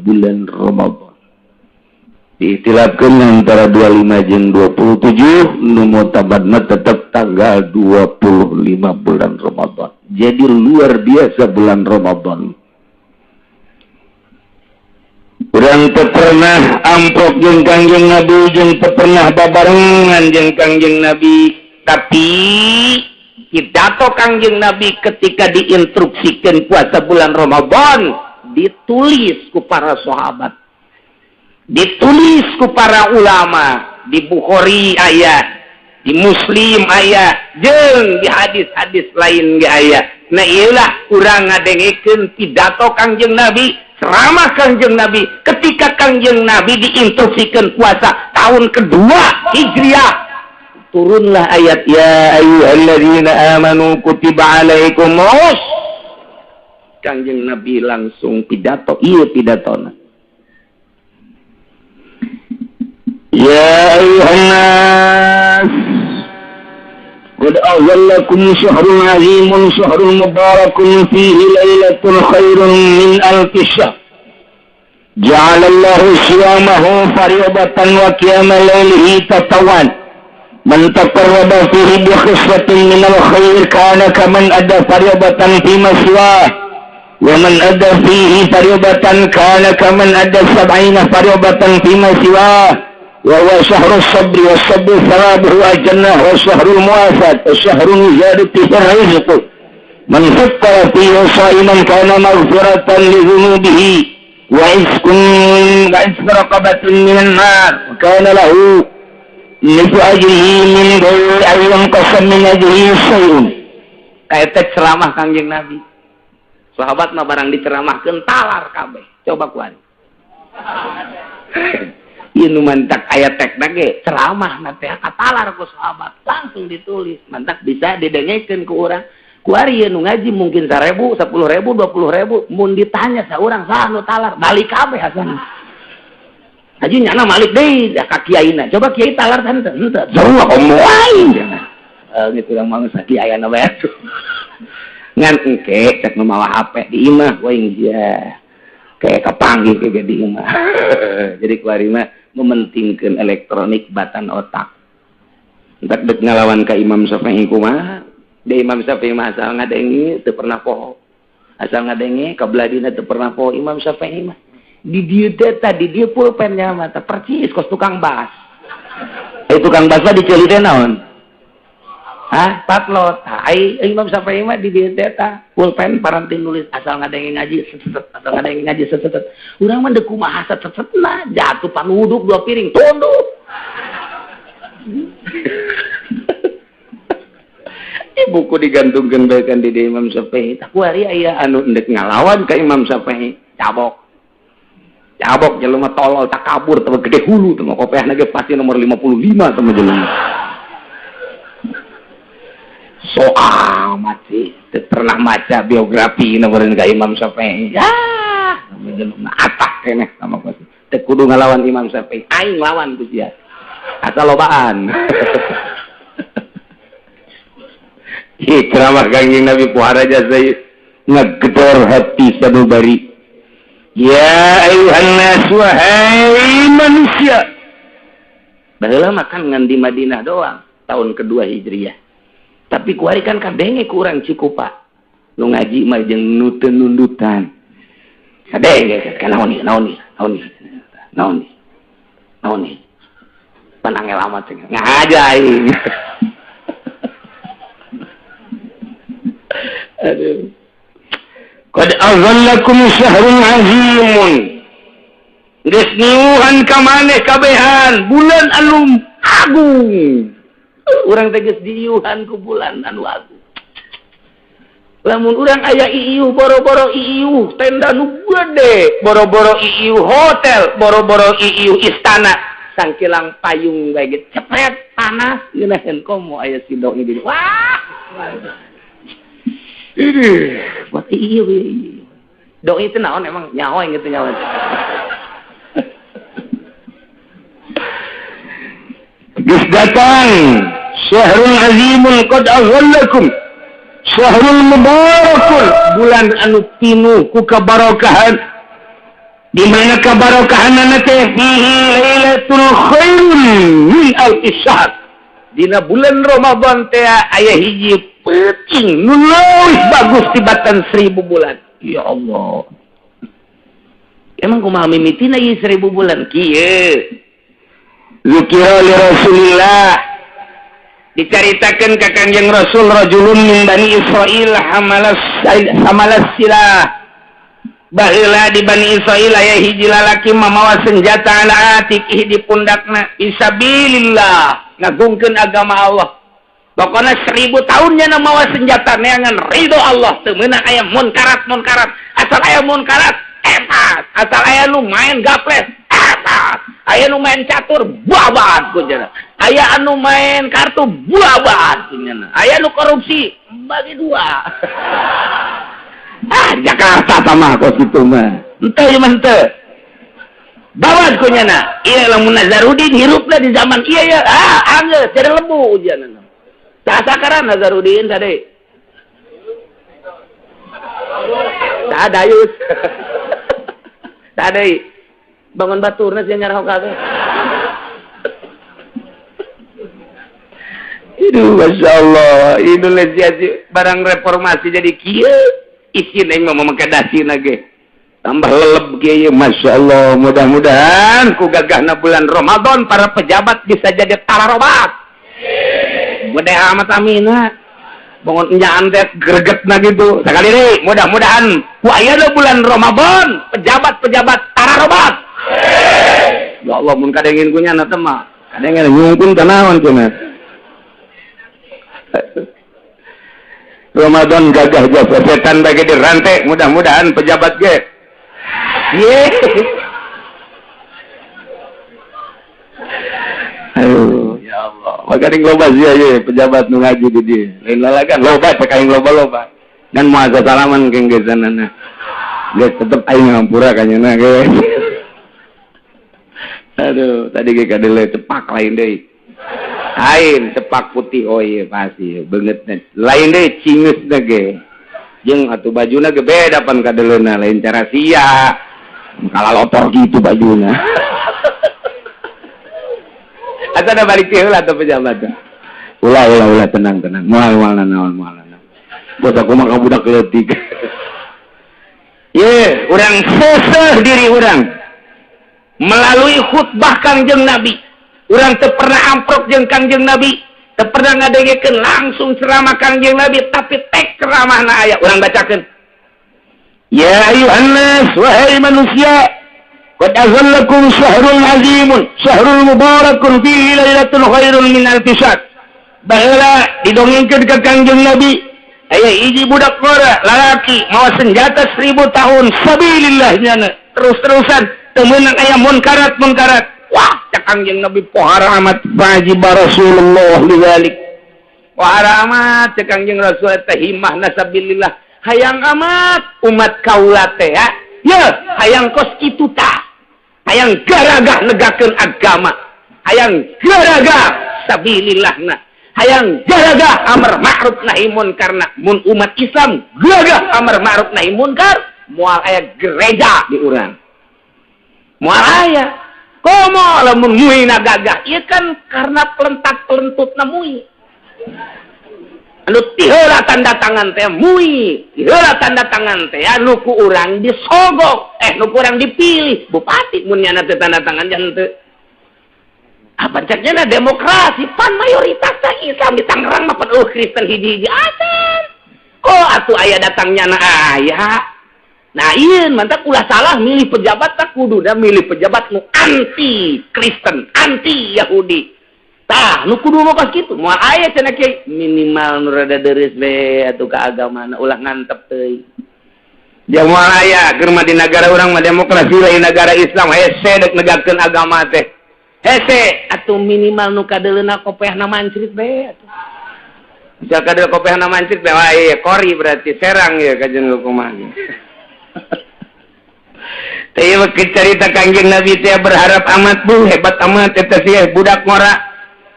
bulan Ramadan. Diitilafkeun antara 25 jeung 27, nu mu'tamadna tetap tanggal 25 bulan Ramadan. Jadi luar biasa bulan Ramadan. Urang teu pernah amprok jeung Kangjeng Nabi, jeung teu pernah babarengan jeung Kangjeng Nabi, tapi pidato Kangjeng Nabi ketika diinstruksikan puasa bulan Ramadan ditulis ku para sahabat, ditulis ku para ulama, di Bukhari aya, di Muslim aya, jeung di hadis-hadis lain ge aya. Nah ieulah urang ngadengekeun pidato Kangjeng Nabi, ceramah Kangjeng Nabi ketika Kangjeng Nabi diinstruksikan puasa tahun kedua Hijriah. Turunlah ayat ya ayyuhalladzina amanu kutiba alaikumus. Kangjeng Nabi langsung pidato, ieu pidatona. Ya ayyuhan nas qad azallakum syahrun azimun syahrun mubarakun fihi lailatun khairun min alfi syahr. Ja'alallahu siyamahu fariidatan wa qiyama lailihi tatawan. Man taqarraba fihi bi khislatin minal khair kana kaman adda fariidatan fi ma siwah. Wa man adda fihi fariidatan kana kaman adda sab'ina fariidatan fi ma siwah. Wa huwa syahrus sabri was sabru thawabuhu al-jannah wa syahrul muwafat wa syahrul ziyadati rizq. Man fattara fihi sha'iman kana maghfiratan li dhunubihi wa iskun wa israqabatin minan nar wa kana lahu nisfu ajrihi min ghairi an yanqasa min ajrihi syai'un. Eta ceramah Kangjeng Nabi. Sahabat mah barang diceramahkeun talar kabeh. Coba kuari. Ieu nu mantak aya tekna ge ceramah na teh katalar ku sahabat, langsung ditulis. Mantak bisa didengekeun ku urang. Kuari ieu nu ngaji mungkin 1000, 10.000, 20.000, mun ditanya saurang saha nu talar, balik kabeh hasan. Haji nyana malik deui da ka kiaina. Coba kiai talar teh henteu, henteu. Sarua komo aing cenah. Geus urang mah geus kiaiana bae atuh. Ngan engke cek nu mawa HP di imah waing sia. Kayak kapanggih ke di imah. Jadi kuari mah mementingkeun elektronik batan otak. Entak dek ngalawan ka Imam Syafi'i kumaha? Di Imam Syafi'i mah asal ngadenge teu pernah poho. Asal ngadenge kabeladina teu pernah poho Imam Syafi'i mah. Di dieu teh tadi dieu pulpennya mah teh percis kos tukang bas. Tukang bas mah diceuli teh naon? Hah, patlot. Ai Imam Syafi'i mah di dieu teh tah pulpen paranti nulis asal ngadenge ngaji set asal ngadenge ngaji set. Urang mah deuk kumaha set setna jatuh panuduk 2 piring tunduk. Buku digantungkeun bae kan di Imam Syafi'i. Tah kuari aya anu endek ngalawan ka Imam Syafi'i, cabok. Cabok jelema tolol takabur teh gede hulu teh kopeahna ge pasti nomor 55 teh jelema. So amat sih, teu pernah maca biografi nomor ka Imam Syafi'i. Ya, jelema atak keneh sama pasti. Teu kudu ngalawan Imam Syafi'i, aing lawan ku sia. Asal lobaan. Ceramah Kangjeng Nabi puhara jasa ngegedor hati sanubari. Ya ayuhan nas, wahai manusia. Baheula mah kan ngan di Madinah doang tahun kedua Hijriah. Tapi kuari kan kadenge ku urang Cikupa. Nu ngaji mah jeung nu teu nundutan. Kadenge kan naon ieu, naon ieu, naon ieu. Naon ieu. Naon ieu. Pan angel amat cenah. Ngaja aing. Aduh. Qad azallakum syahrun azimun. Geus niuhan ka maneh kabehan bulan anu agung. Urang teh geus diiuhan ku bulan anu agung. Lamun urang aya iiuh boro-boro iiuh tenda nu gede, boro-boro iiuh hotel, boro-boro iiuh istana, sangkilang payung bae ge cepet panas ngeunaheun komo aya si doi di. Wah. Ini buat iiuh iiuh. Doi itu naon emang nyaho yang gitu nyaho. Geus datang syahrul azimul qad aghallakum syahrul mubarakun, bulan anu pinuh ku kabarokahan. Di mana kabarokahanna teh fihi lailatul khairun min alfi syahr. Dina bulan Ramadan teh aya hiji peuting nu leuwih bagus tibatan 1000 bulan. Ya Allah. Emang kumaha mimitina ieu 1000 bulan kieu? Zikira li Rasulillah, dicaritakeun ka Kangjeng Rasul rajulun min Bani Israil hamalas silah. Baheula di Bani Israil aya hiji lalaki mamawa senjata ala atiqih di pundakna fisabilillah, ngagungkeun agama Allah. Pokona 1000 tahun nya mawa senjata neangan ridho Allah, teu meunang aya munkarat-munkarat. Asal aya munkarat epat, asal aya nu main gaples epat, aya nu main catur babat kunyana, aya anu main kartu babat kunyana, aya nu korupsi bagi dua. Ah Jakarta tamah kos kitu mah henteu ieu mah henteu babat kunyana. Ieu lamun Nazarudin hirupna di zaman ieu ya, ah anggeus jadi lebu ujianna. Sakaran Nazarudin tadi sadayus tadi bangun baturna sia nyarah kabeh. Aduh, Masya Allah, Indonesia barang reformasi jadi kieu isin aing mah make dasina ge tambah leleb kieu. Masya Allah, mudah-mudahan ku gagahna bulan Ramadan para pejabat bisa jadi tararobat. Mudah amat amina bangun enyaan teh gregetna gitu sakali deui. Mudah-mudahan ku ayeuna bulan Ramadan pejabat-pejabat tararobat. Ya Allah, mun kadengin ku nyana teh mah kadengin nyungkun teh naon cenah. Ramadan gagah jasa setan bagi dirantai, mudah-mudahan pejabat ge. Ye. Aduh, ya Allah. Maka ning loba sia ye pejabat nu ngaji di dieu. Lain lalagan loba cek aing loba-loba. Dan moal salaman keng gesanana. Geus tetep aing ngampura ka nyana ge. Aduh, tadi ge kadele cepak lain deui. Lain cepak putih, oh iya pasti beungeutna. Lain deui cingeusna ge. Jeung atuh bajuna ge beda pan kadeleuna, lain cara sia. Kalalotor gitu bajuna. Asa da balik teh heula atuh pejabat. Ulah ulah ulah, tenang tenang. Moal moal naon moal naon. Bos aku mah budak leutik. Ye, urang seseh diri urang melalui khutbah Kangjeng Nabi. Urang teu pernah amprok jeung Kangjeng Nabi, teu pernah ngadengekeun langsung ceramah Kangjeng Nabi, tapi tek ceramahna aya urang bacakeun. Ya ayuhan nas, wahai manusia, qad azallakum syahrul azimun, syahrul mubarakun fihi lailatul khairun min alfi syahr. Baheula didongengkeun ka Kangjeng Nabi, aya hiji budak ngora lalaki mawa senjata 1000 tahun sabilillah nyana terus-terusan teu meunang aya munkarat munkarat. Wah, cak Kangjeng Nabi pohara amat wajiba Rasulullah lidzalik. Pohara amat cak Kangjeng Rasul teh himahna sabilillah. Hayang amat umat kaula teh ya. Ye, hayang kos kitu tah. Hayang garagah negakeun agama. Hayang garagah sabilillahna. Hayang garagah amar ma'ruf nahi munkarna. Mun umat Islam gagah amar ma'ruf nahi munkar, moal aya gereja di urang. Moal aya. Komo lamun muina gagah, ieu kan karena pelentak-pelentutna mui. Anu tiheula tanda tangan teh mui, tiheula tanda tangan teh anu ku urang disogok, nu ku urang dipilih bupati mun nyana teh tanda tangan jan teu. Apa ceknya demokrasi pan mayoritas teh Islam di Tangerang mah pan eueuh Kristen hiji-hiji acan. Kok atuh aya datang nyana aya. Nah iya mantap ulah salah milih pejabat tak kuduna milih pejabat nu anti Kristen, anti Yahudi. Tah, nu kudu mah kos kitu. Moal aya cenah kiai minimal nu rada deureuh we atuh ka agamana ulah ngantep teuing. Dia moal aya keur mah di nagara urang mah demokrasi lain negara Islam hese dek negakeun agama teh. Hese atuh minimal nu kadeuleuna kopehna mancrit bae atuh. Misal kadeul kopehna mancrit bae wah ieu kori berarti serang ya kajen kumaha. Teh ieu carita Kangjeng Nabi teh berharap amat bu hebat amat eta sih budak ngora.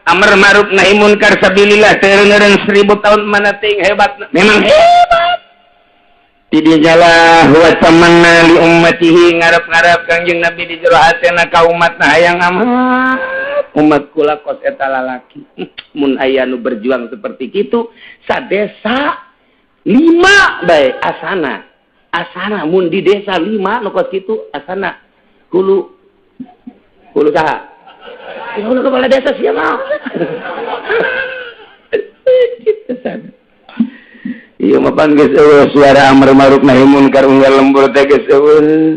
Amar ma'ruf nahi munkar sabilillah teu eureun 1000 tahun mana ting hebat memang hebat. Tidinya lah wa tamanna li ummatihi ngarep-ngarep Kangjeng Nabi di jero hatena ka umatna hayang amat umat kula kos eta lalaki mun aya nu berjuang seperti kitu sadesa 5 bae asana asana mun di desa 5 nu kos kitu asana hulu hulu saha ya hulu kepala desa siapa kitu sana. Iya mapan geus eueuh suara amar ma'ruf nahi munkar unggal lembur teh geus eueuh.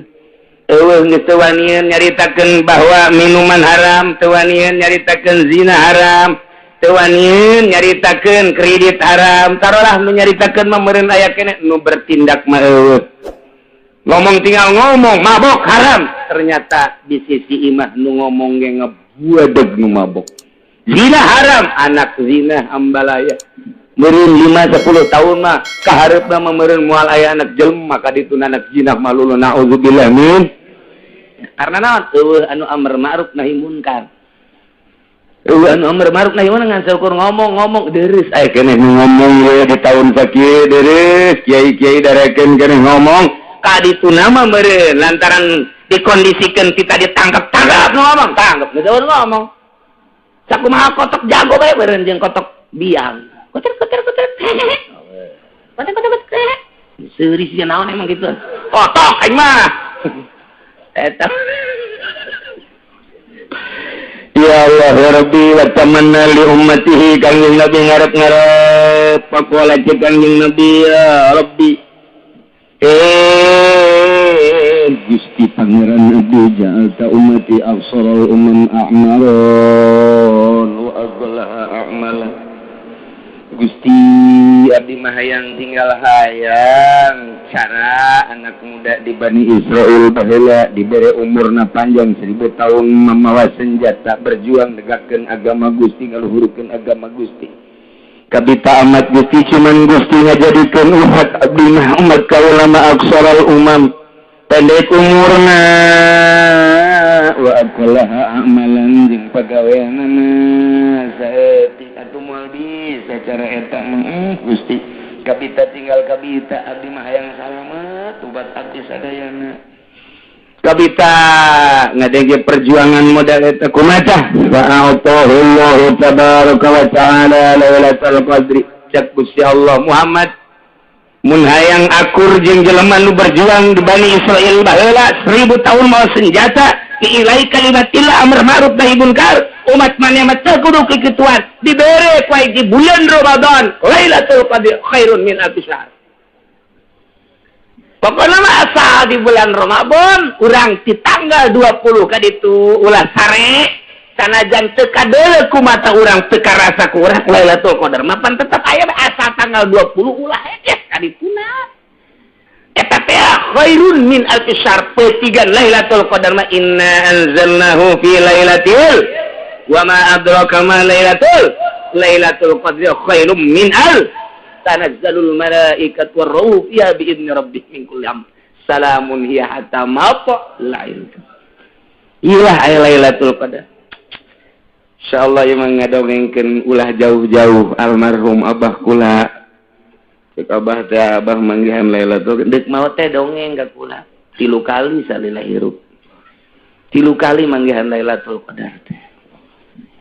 Eueuh geus teu wanian nyaritakeun bahwa minuman haram, teu wanian nyaritakeun zina haram, teu wanian nyaritakeun kredit haram. Tarolah nu nyaritakeun mah meureun aya keneh nu bertindak mah eueuh. Ngomong tinggal ngomong mabok haram, ternyata di sisi imah nu ngomong ge ngebuadeg nu mabok. Zina haram, anak zina ambalaya. Meureun 5-10 tahun mah kahareupna mah meureun moal aya anak jelema ka ditu anak zina mah lulu naudzubillah min. Karena naon eueuh anu amar ma'ruf nahi munkar. Eueuh anu amar ma'ruf nahi munkar ngan saukur ngomong-ngomong deureuh aya keneh ngomong we di tahun sakieu deureuh kiai-kiai darekeun keneh ngomong ka ditu mah meureun lantaran dikondisikeun kita ditangkap-tangkap nu ngomong tangkap nu ngomong. Sakumaha kotok jago bae meureun jeung kotok biang. Koter koter koter. Koter koter koter. Seuri sia naon emang gitu. Kotok aing mah. Eta. Ya Allah ya Rabbi wa tamanna li ummatihi Kangjeng Nabi ngarep-ngarep pakola cek Kangjeng Nabi ya Rabbi. Gusti Pangeran Nabi ja'alta ummati afsarul umam a'maron wa aghlaha a'mala. Gusti abdi mah hayang tinggal hayang cara anak muda di Bani Israel baheula dibere umurna panjang 1000 tahun mamawa senjata berjuang negakeun agama Gusti ngaluhurkeun agama Gusti. Kabita amat Gusti cuman Gusti ngajadikeun umat abdi mah umat kaula mah aksaral umam pendek umurna wa aqlaha amalan jeung pagaweanana saeutik atuh moal bisa cara eta mah Gusti kabita tinggal kabita abdi mah hayang salamet ubat abdi sadayana kabita ngadenge perjuangan modal eta kumaha tah fa'atahullahu tabaraka wa ta'ala lailatul qadri cak Gusti Allah Muhammad mun hayang akur jeung jelema nu berjuang di Bani Israil baheula 1000 tahun mawa senjata diilai kalimatillah amar ma'ruf nahi munkar umat maneh mah teu kudu kikituan dibere ku di bulan Ramadan Lailatul Qadri khairun min alfi syahr. Pokoknya mah asal di bulan Ramadan urang di tanggal 20 kaditu ulah sare sanajan teu kadeuleu ku mata urang teu karasa ku urang Lailatul Qadar mah pan tetep aya asal tanggal 20 ulah hekes kadituna. Eta teh khairun min alfi syahr petigan Lailatul Qadar mah inna anzalnahu fi lailatul wa ma adraka ma lailatul qadri khairum min al tanazzalul malaikatu warruhu fiha bi idni rabbihim min kulli amr salamun hiya hatta matla'il Ilah aya Lailatul Qadar. Insyaallah ieu mah ngadongengkeun ulah jauh-jauh almarhum abah kula. Cek abah teh abah manggihan Lailatul Qadar deuk maot teh dongeng ka kula 3 kali salila hirup. 3 kali manggihan Lailatul Qadar teh.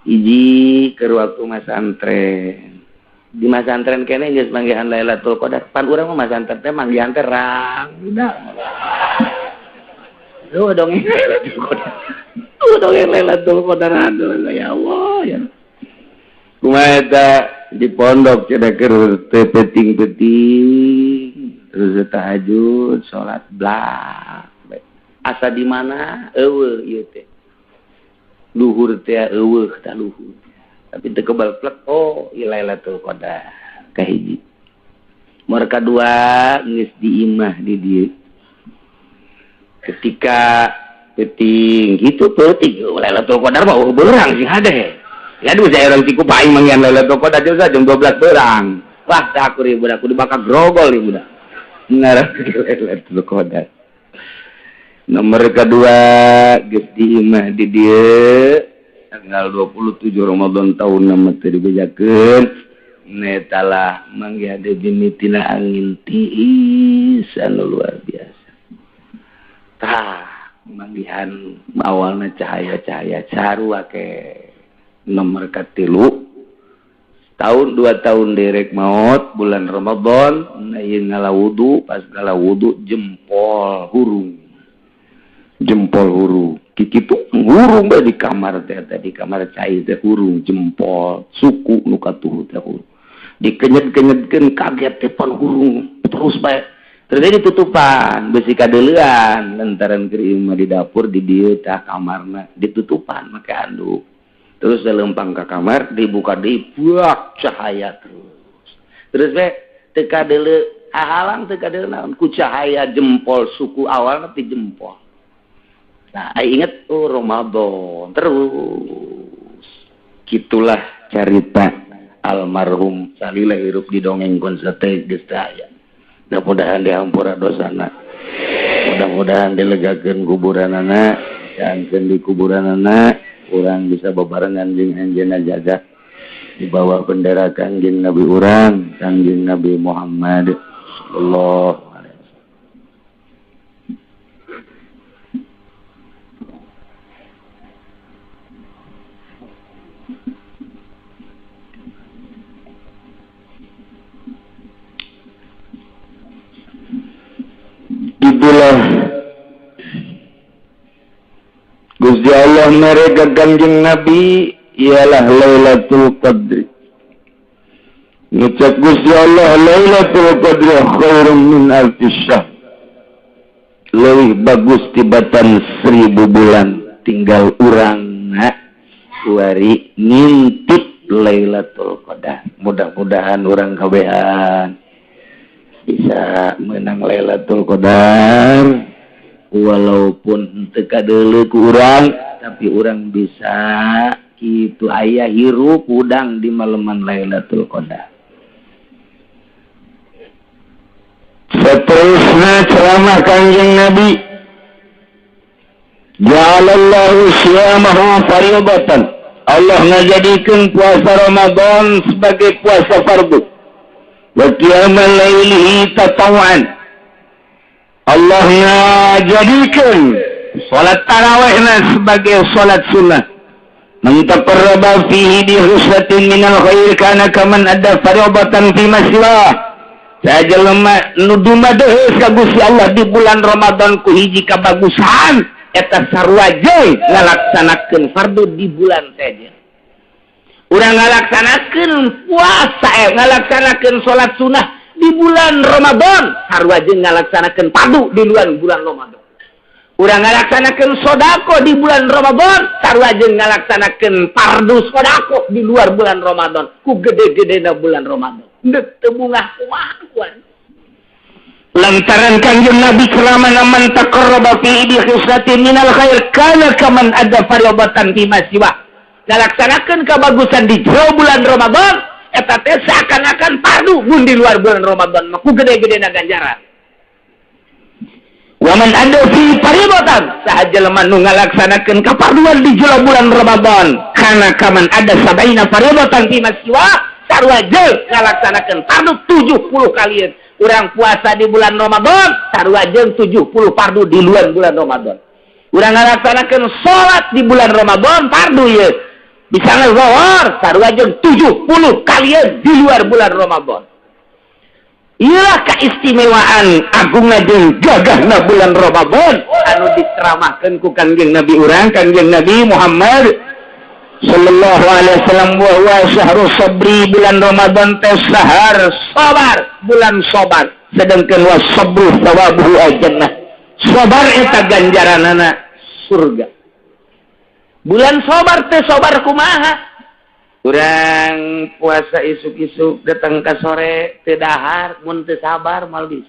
Hiji keur waktu masantren. Di masantren keneh geus manggihan Lailatul Qadar. Pan urang mah masantren teh manggihan teh rangda. Duh dongeng Lailatul Qadar. Duh dongeng Lailatul Qadar aduh ya Allah ya. Kumaha eta di pondok cenah keur teu peuting-peuting terus tahajud salat blak. Asa di mana eueuh ieu teh. Luhur teh eueuh tah luhur. Tapi teu kebal plek, oh Lailatul Qadar kahiji. Mereka dua geus di imah di dieu. Ketika peuting gitu peuting Lailatul Qadar mah beurang sing hade. Ya aduh saya orang tiku paing manggihan Lailatul Qadar jam 12 beurang. Wah, tah aku ribu aku dibakar grogol ieu budak. Ngarah Lailatul Qadar. Nomor kedua geus di imah di dieu tanggal 27 Ramadan tahun nama teu dibejakeun. Netalah manggihan mimitina angin tiis anu luar biasa. Tah manggihan awalna cahaya-cahaya sarua ke nomor katilu tahun 2 tahun derek maut bulan Ramadan na ieu ngala wudu, pas ngala wudu jempol hurung kikitu hurung bae di kamar teh di kamar cai teh hurung jempol suku nu katuhu teh hurung dikenyet-kenyetkeun kaget teh pan hurung terus bae terus ditutupan besi kadeuleuan lantaran keur imah di dapur di dieu tah kamarna ditutupan make anduk terus lempang ka kamar dibuka deui buak cahaya terus terus bae teu kadeuleu hahalang teu kadeuleu naon ku cahaya jempol suku awalna ti jempol. Nah, inget oh Ramadan terus. Gitulah cerita almarhum salila hirup di dongeng konsate geus teu aya. Mudah-mudahan dihampura dosana. Mudah-mudahan dilegakeun kuburanana, diangkeun di kuburanana, urang bisa bebarengan jeung anjeunna jaga di bawah bendera Kangjeng Nabi urang, Kangjeng Nabi Muhammad sallallahu alaihi wasallam. Itulah Gusti Allah mereka Kangjeng Nabi ialah Lailatul Qadri. Ngucap Gusti Allah Lailatul Qadri khairum min alfi syahr. Leuwih bagus tibatan 1000 bulan. Tinggal urangna kuari ngintip Lailatul Qadar. Mudah-mudahan urang kabehan bisa menang Lailatul Qadar. Walaupun teu kadeuleu ku urang, tapi urang bisa kitu aya hirup udang di maleman Lailatul Qadar. Seterusnya ceramah Kangjeng Nabi, ja'alallahu siyamahu fardatan. Allah ngajadikeun puasa Ramadan sebagai puasa fardu. Wa qiyamal lailihi tatawwan. Allah ngajadikeun salat tarawihna sebagai salat sunnah. Man taqarraba fihi bi husnatin minal khair kana kaman adda fardatan fi ma siwa. Saja lemah nu dumadeus ka Gusti Allah di bulan Ramadan ku hiji kabagusan eta sarua jeung ngalaksanakeun fardu di bulan saja. Urang ngalaksanakeun puasa, ngalaksanakeun salat sunnah di bulan Ramadan sarua jeung ngalaksanakeun fardu di luar bulan Ramadan. Urang ngalaksanakeun sedekah di bulan Ramadan sarua jeung ngalaksanakeun fardu sedekah di luar bulan Ramadan ku gede-gedena bulan Ramadan. Ndek teu bungah kumaha kuan. Lantaran Kangjeng Nabi ceramah man taqarraba fi bi khislatin minal khair kana kaman adda fardatan fi ma siwa. Ngalaksanakeun kabagusan di jero bulan Ramadan eta teh seakan-akan fardu mun di luar bulan Ramadan mah ku gede-gedena ganjaran. Wa man adda fi fardatan saha jelema nu ngalaksanakeun kafarduan di jero bulan Ramadan kana kaman adda sabaina fardatan fi ma siwa sarua jeung ngalaksanakeun fardu 70 kalian. Urang puasa di bulan Ramadan sarua jeung 70 fardu di luar bulan Ramadan. Urang ngalaksanakeun salat di bulan Ramadan fardu ieu. Bisa ngazuhur sarua jeung 70 kalian di luar bulan Ramadan. Iyalah keistimewaan agungna jeung gagahna bulan Ramadan anu diceramahkeun ku Kangjeng Nabi urang, Kangjeng Nabi Muhammad sallallahu alaihi wasallam, wa huwa syahrus sabri, bulan Ramadan teh sahar sabar, bulan sabar. Sedangkan wa sabru thawabuhu al-jannah. Sabar eta ganjaranana surga. Bulan sabar teh sabar kumaha? Urang puasa isuk-isuk datang ke sore teu dahar, mun teu sabar moal bisa.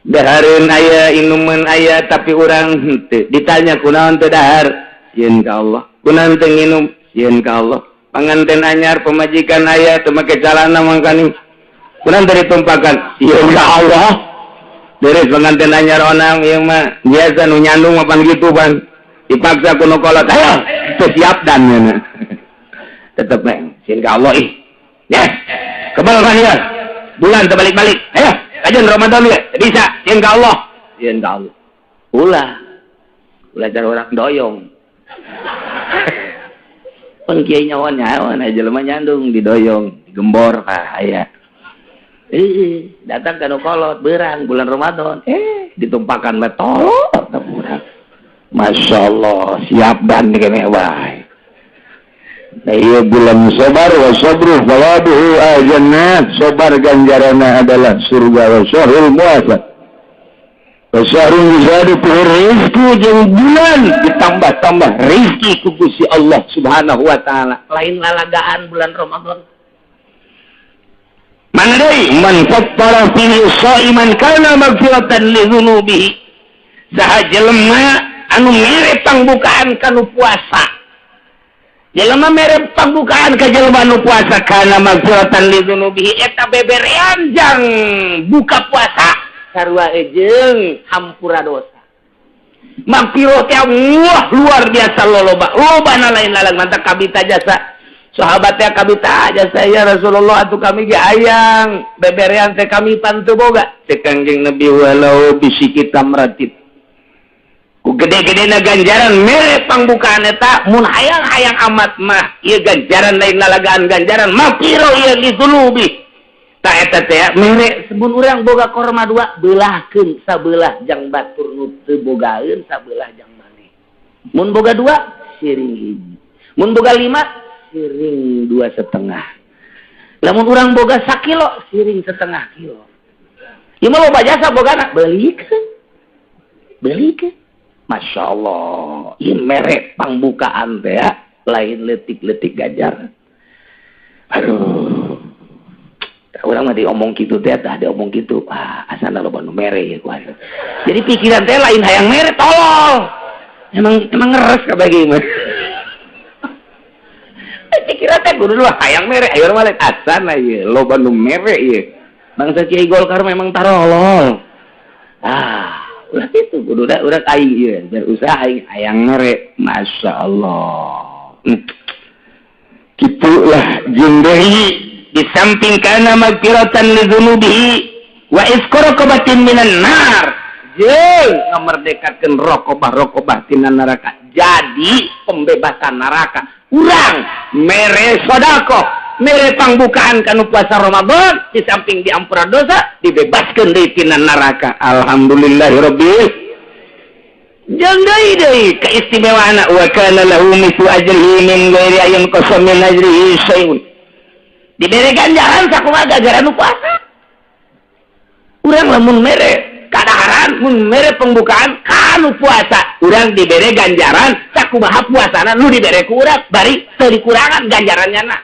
Dahareun aya, inuman aya, tapi urang henteu. Ditanya kunaon teu dahar? Sieun ka Allah. Kunaon teu nginum? Sieun ka Allah. Panganten anyar, pemajikan aya, teu make calana mangkaning. Kunaon teu ditumpakan? Sieun ka Allah. Beres pengantin anyar onam ieu mah biasa nu nyandung mah pan kitu pan. Dipaksa ku nu kolot, ayo teu siap dan nya. Tetep bae sieun ka Allah ih. Ya, kebal kan ya. Bulan terbalik-balik. Ayo, kajian Ramadan ya. Bisa, sieun ka Allah. Sieun ka Allah. Ulah. Ulah cara orang doyong. Pan kiai nyawa nyawa nah jelema nyandung didoyong, digembor ah aya. Datang ka nu kolot beurang bulan Ramadan, ditumpakan mah tolol urang. Masya Allah, siap dan kene wae. Nah, iya bulan sabar wa sabru thawabuhu al-jannah. Sabar ganjaranna adalah surga wa syahrul muasa. Wa syahrul yuzadu fihi rizqi, jeung bulan ditambah-tambah rizki ku Gusti Allah Subhanahu wa taala. Lain lalagaan bulan Ramadan. Mana deui man fattara fihi shaiman kana maghfiratan li dzunubihi. Saha jelema anu mere pangbukaan kanu puasa. Jelema mere pangbukaan ka jelema anu puasa kana maghfiratan li dzunubihi, eta beberean jang buka puasa sarua jeung hampura dosa. Maghfirah teh wah luar biasa loloba. Lobana lain lalang mantak kabita jasa. Sahabat teh kabita jasa ya Rasulullah atuh kami ge hayang beberean teh kami pan teu boga. Cek Kangjeng Nabi walau bisiki tamratin. Ku gede-gedena ganjaran mere pangbukaan eta mun hayang-hayang amat mah ieu ganjaran lain lalagaan ganjaran maghfirah ieu li dzunubi. Ta eta teh mere sebun urang boga korma dua beulahkeun sabelah jang batur nu teu bogaeun sabelah jang maneh. Mun boga dua siring hiji. Mun boga lima siring 2,5. Lamun urang boga sakilo siring setengah kilo. Ieu mah loba jasa bogana beulikeun. Beulikeun. Masya Allah, ini merek pangbukaan teh ya, lain letik-letik ganjaran. Aduh, urang mah diomong kitu teh, tah diomong kitu, ah asana loba nu mere ya kuasa. Jadi pikiran teh lain hayang mere, tolol. Emang emang ngeres kabeh mah. Pikiran teh kudu lah hayang mere, ayo mah lain asana ieu, loba nu mere ieu. Bangsa Kiai Golkar memang tarolol. Ah, ulah itu kudu da urang aing ieu berusaha aing hayang mere. Masya Allah. Kitulah jeung deui di samping kana magfiratan li dzunubihi wa isqu raqabatin minan nar. Jeung ngamerdekakeun raqabah-raqabah tina neraka. Jadi pembebasan neraka. Urang mere sedekah, mere pangbukaan kanu puasa Ramadan, di samping diampura dosa, dibebaskeun deui tina neraka. Alhamdulillahirabbil. Jeung deui deui keistimewaanna wa kana lahu mithlu ajrihi min ghairi ayyin qasam min ajrihi syai'un. Dibere ganjaran sakumaha ganjaran nu puasa. Urang lamun mere kadaharan, mun mere pembukaan kanu puasa, urang dibere ganjaran sakumaha puasana nu dibere ku urang, bari teu dikurangan ganjarannya na.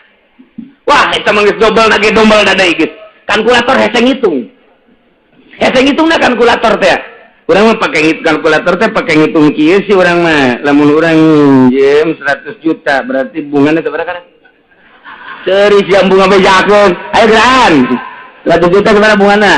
Wah, eta mah geus dobel na ge dobel da deui geus. Kalkulator hese ngitung. Hese ngitungna kalkulator teh. Urang mah pake ngitung kalkulator teh pake ngitung kieu sih urang mah. Lamun urang minjem 100 juta berarti bungana sabaraha kana? Seri siang bunga bejakeun. Ayo gerakan. 100 juta sabaraha bungana?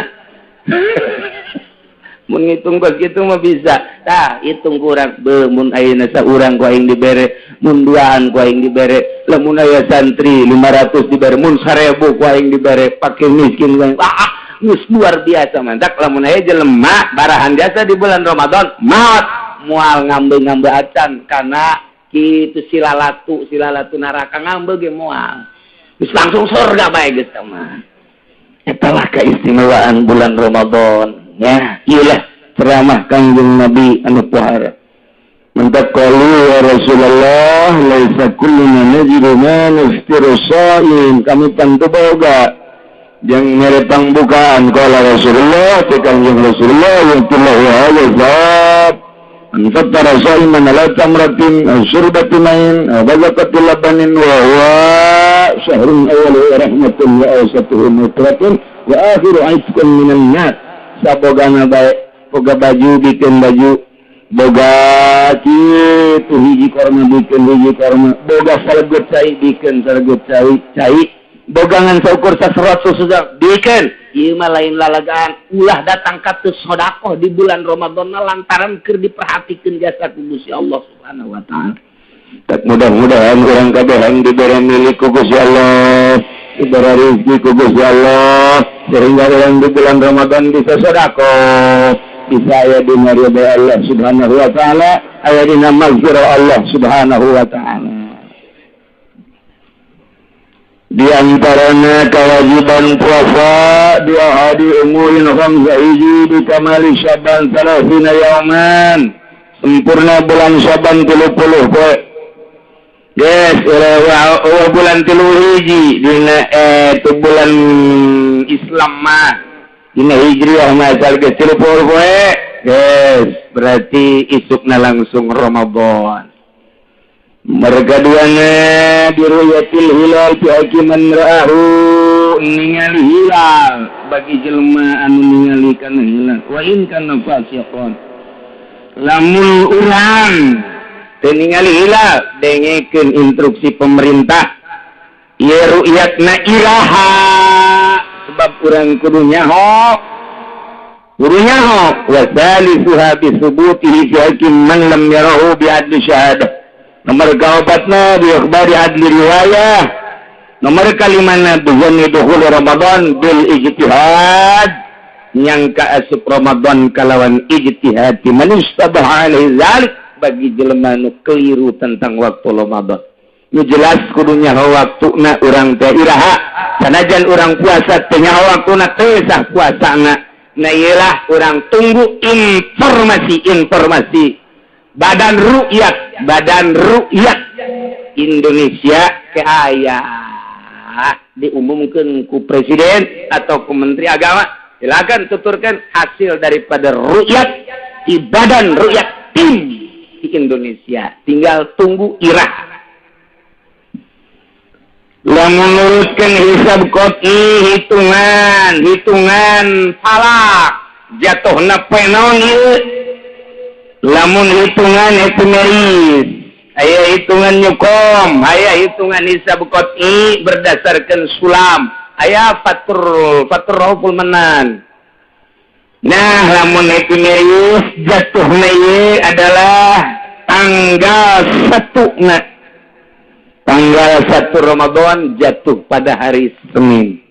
Mun ngitung kos kitu mah bisa. Tah, hitung kurang be mun ayeuna saurang ku aing dibere, mun duaan ku aing dibere, lamun aya santri 500 dibere, mun 1000 ku aing dibere, fakir miskin ku aing. Ah, geus luar biasa mantak lamun aya jelema barahan jasa di bulan Ramadan, maot moal ngambe-ngambe acan kana kitu silalatu, silalatu neraka ngambe ge moal. Geus langsung surga bae geus mah. Eta lah keistimewaan bulan Ramadan. Ya, iyalah ceramah Kangjeng Nabi anu pohara. Mentaqalu ya Rasulullah laisa kulluna najidu ma nuftiru shaim. Kami tentu boga jeung mere pangbukaan qala Rasulullah teh Kangjeng Rasulullah yaqullahu azab. Man fattara sha'iman ala tamratin aw syurbati ma'in aw bazaqati labanin wa huwa syahrun awwaluhu rahmatun wa awsatuhu maghfiratun wa akhiru 'itqun minan nar. Sabogana bae boga baju bikin baju, boga kitu hiji korma bikin hiji korma, boga salegut cai bikin salegut cai cai, bogangan saukur saserot susu bikin. Ieu mah lain lalagaan, ulah datang ka teu sedekah di bulan Ramadan lantaran keur diperhatikeun jasa ku Gusti Allah Subhanahu wa taala. Tak mudah-mudahan urang kabehan dibere milik ku Gusti Allah, dibere rezeki ku Gusti Allah, sehingga urang di bulan Ramadan bisa sedekah, bisa aya dina ridha Allah Subhanahu wa taala, aya dina maghfirah Allah Subhanahu wa taala. Di antaranya kewajiban puasa dua hari umurin khamsa hiji di kamali Syaban 30 yauman, sempurna bulan Syaban 30 poe. Yes, ulah bulan 3 hiji dina itu bulan Islam mah dina Hijriah mah asal geus 30 poe. Yes, berarti isukna langsung Ramadan. Mereka duanya diruyatil hilal fi hakiman ra'ahu, ningali hilal bagi jelema anu ningali kana hilal wa in kana fasiqon. Lamun urang teu ningali hilal, dengekeun instruksi pemerintah ieu ru'yatna iraha, sebab urang kudu nyaho, kudu nyaho. Wa salisuha bi subutihi fi hakim man lam yarahu bi adli syahadah. Nomor kaopatna bi akhbari adli riwayah. Nomor kalimana bizanni dukhul Ramadan bil ijtihad, nyangka asup Ramadan kalawan ijtihad man istabaha alaihi zalik, bagi jelema nu keliru tentang waktu Ramadan. Nu jelas kudu nyaho waktuna urang teh iraha, sanajan urang puasa teh nyaho waktuna teu sah puasana. Nah ieulah urang tunggu informasi-informasi Badan Rukyat Indonesia ke aya diumumkan ku presiden atau ku menteri agama, silakan tuturkan hasil daripada rukyat di Badan Rukyat tim di Indonesia. Tinggal tunggu irah. Lamun nurutkeun hisab qot'i, hitungan falak jatuhna poe naon ieu? Lamun hitungan epimeris, aya hitungan nyukom, aya hitungan hisab qot'i berdasarkan sulam, aya fatur rauful manan. Nah, lamun epimeris jatuhna ieu adalah tanggal 1 na. Tanggal 1 Ramadan jatuh pada hari Senin.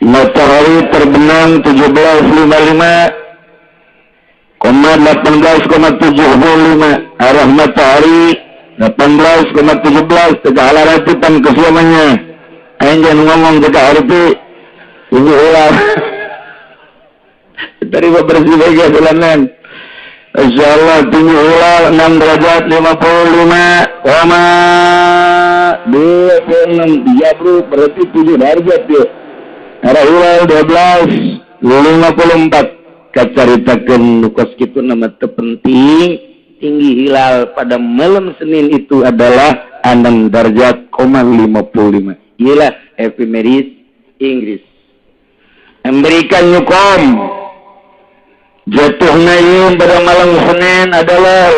Matahari terbenam 17.55 18,75, arah matahari 18,17 tegak ratutan keselamanya. Aing jangan ngomong tegak harti ini ulah dari bersih bagian bulanan. Insyaallah tinggi hilal 6 derajat 55,26 30, berarti 7 derajat ya. Arah hilal 12.54. Kacaritakeun nu kos kitu nama teu penting, tinggi hilal pada malam Senin itu adalah 6 derajat 55. Iyalah epimeris Inggris. Memberikan nyukom jatuhna ieu pada malam Senin adalah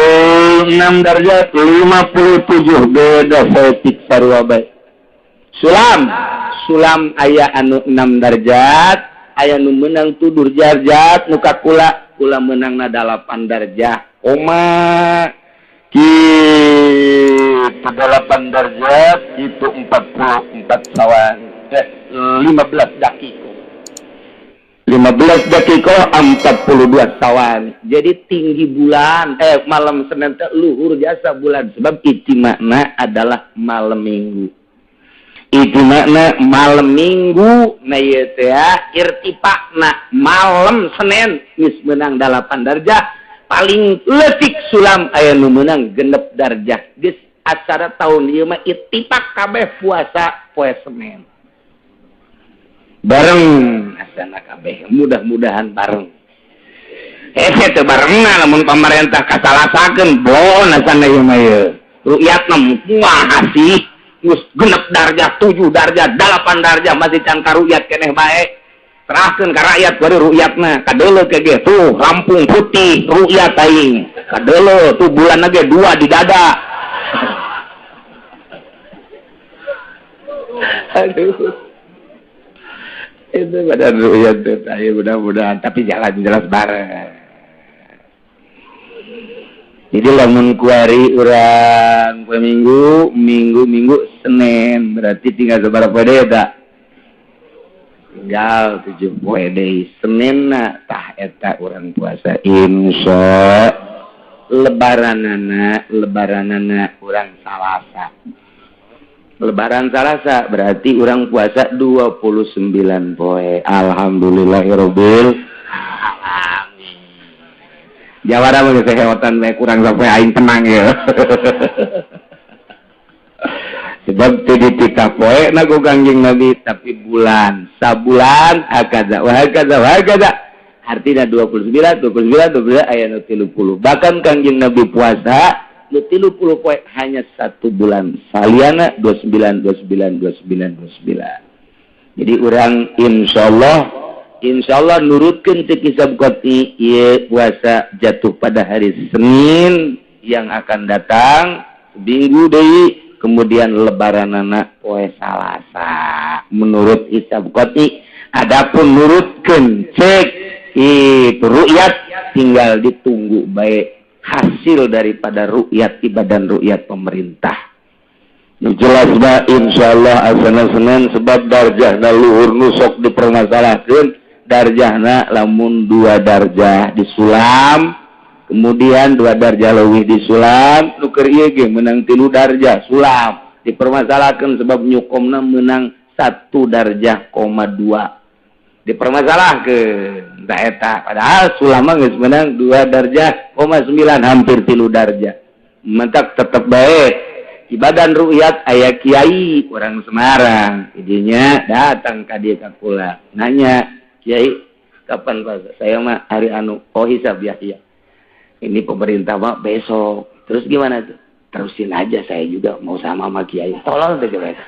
6 derajat 57, beda saeutik sarua bae. Sulam aya anu 6 derajat, aya nu meunang tudur derajat, nu ka kula kula meunangna 8 derajat. Oma kitu 8 derajat itu 44 sawan 15 dakiko. 15 dakiko 42 sawan. Jadi tinggi bulan malam Senin teh luhur jasa bulan, sebab ijtima'na adalah malam Minggu. Ijtima'na malam Minggu na ieu teh irtifa'na malam Senin geus meunang 8 darjah, paling leutik sulam aya nu meunang 6 darjah. Geus acara tahun ieu mah ittifaq kabeh puasa poe Senin. Bareng asana kabeh, mudah-mudahan bareng. Hese teu barengan lamun pamarentah kasalasakeun bon asana ieu mah ieu. Rukyatna kumaha sih? Geus genep darjah, 7 darjah, 8 darjah masih can karukyat keneh bae. Serahkeun ka rakyat bari rukyatna kadeuleu ke ge tuh rampung putih rukyat aing. Kadeuleu tuh bulan ge 2 di dada. Aduh. Itu badan rukyat teh ayo mudah-mudahan tapi jalan jelas bareng. Jadi lamun kuari urang poe Minggu, Minggu Senin berarti tinggal sabaraha poe deui eta? Tinggal 7 poe deui. Seninna tah eta urang puasa insya lebaranana urang Salasa. Lebaran Salasa berarti urang puasa 29 poe. Alhamdulillahirabbil alamin. Jawara mah geus heotan bae kurang sampai aing tenang ya. Sebab teu dititah poe na ku Kangjeng Nabi tapi bulan, sabulan hakaza wa hakaza wa hakaza. Artinya 29 29 29 aya nu 30. Bahkan Kangjeng Nabi puasa nu 30 poe hanya 1 bulan. Saliana 29 29 29 29. Jadi urang insyaallah nurutkeun teu hisab qati ieu puasa jatuh pada hari Senin yang akan datang seminggu deui kemudian lebaranana poe Salasa menurut hisab qati. Adapun nurutkeun cek itu rukyat tinggal ditunggu baik hasil daripada rukyat ibadan rukyat pemerintah. Jelas ba insyaallah asana Senin sebab darjahna luhur nu sok dipermasalahkeun darjahna lamun 2 darjah disulam kemudian 2 darjah leuwih disulam nu keur ieu ge meunang 3 darjah sulam dipermasalahkeun sebab nyukomna meunang 1 darjah koma 2 dipermasalahkeun tah eta padahal sulam mah geus meunang 2 darjah koma 9 hampir 3 darjah mentak tetep bae ibadan rukyat aya kiai orang Semarang idinya datang ka dieu ka kula nanya kiai kapan puasa saya mah hari anu oh hisab ya iya ini pemerintah mah besok terus gimana tuh terusin aja saya juga mau sama kiai tolol deh guys.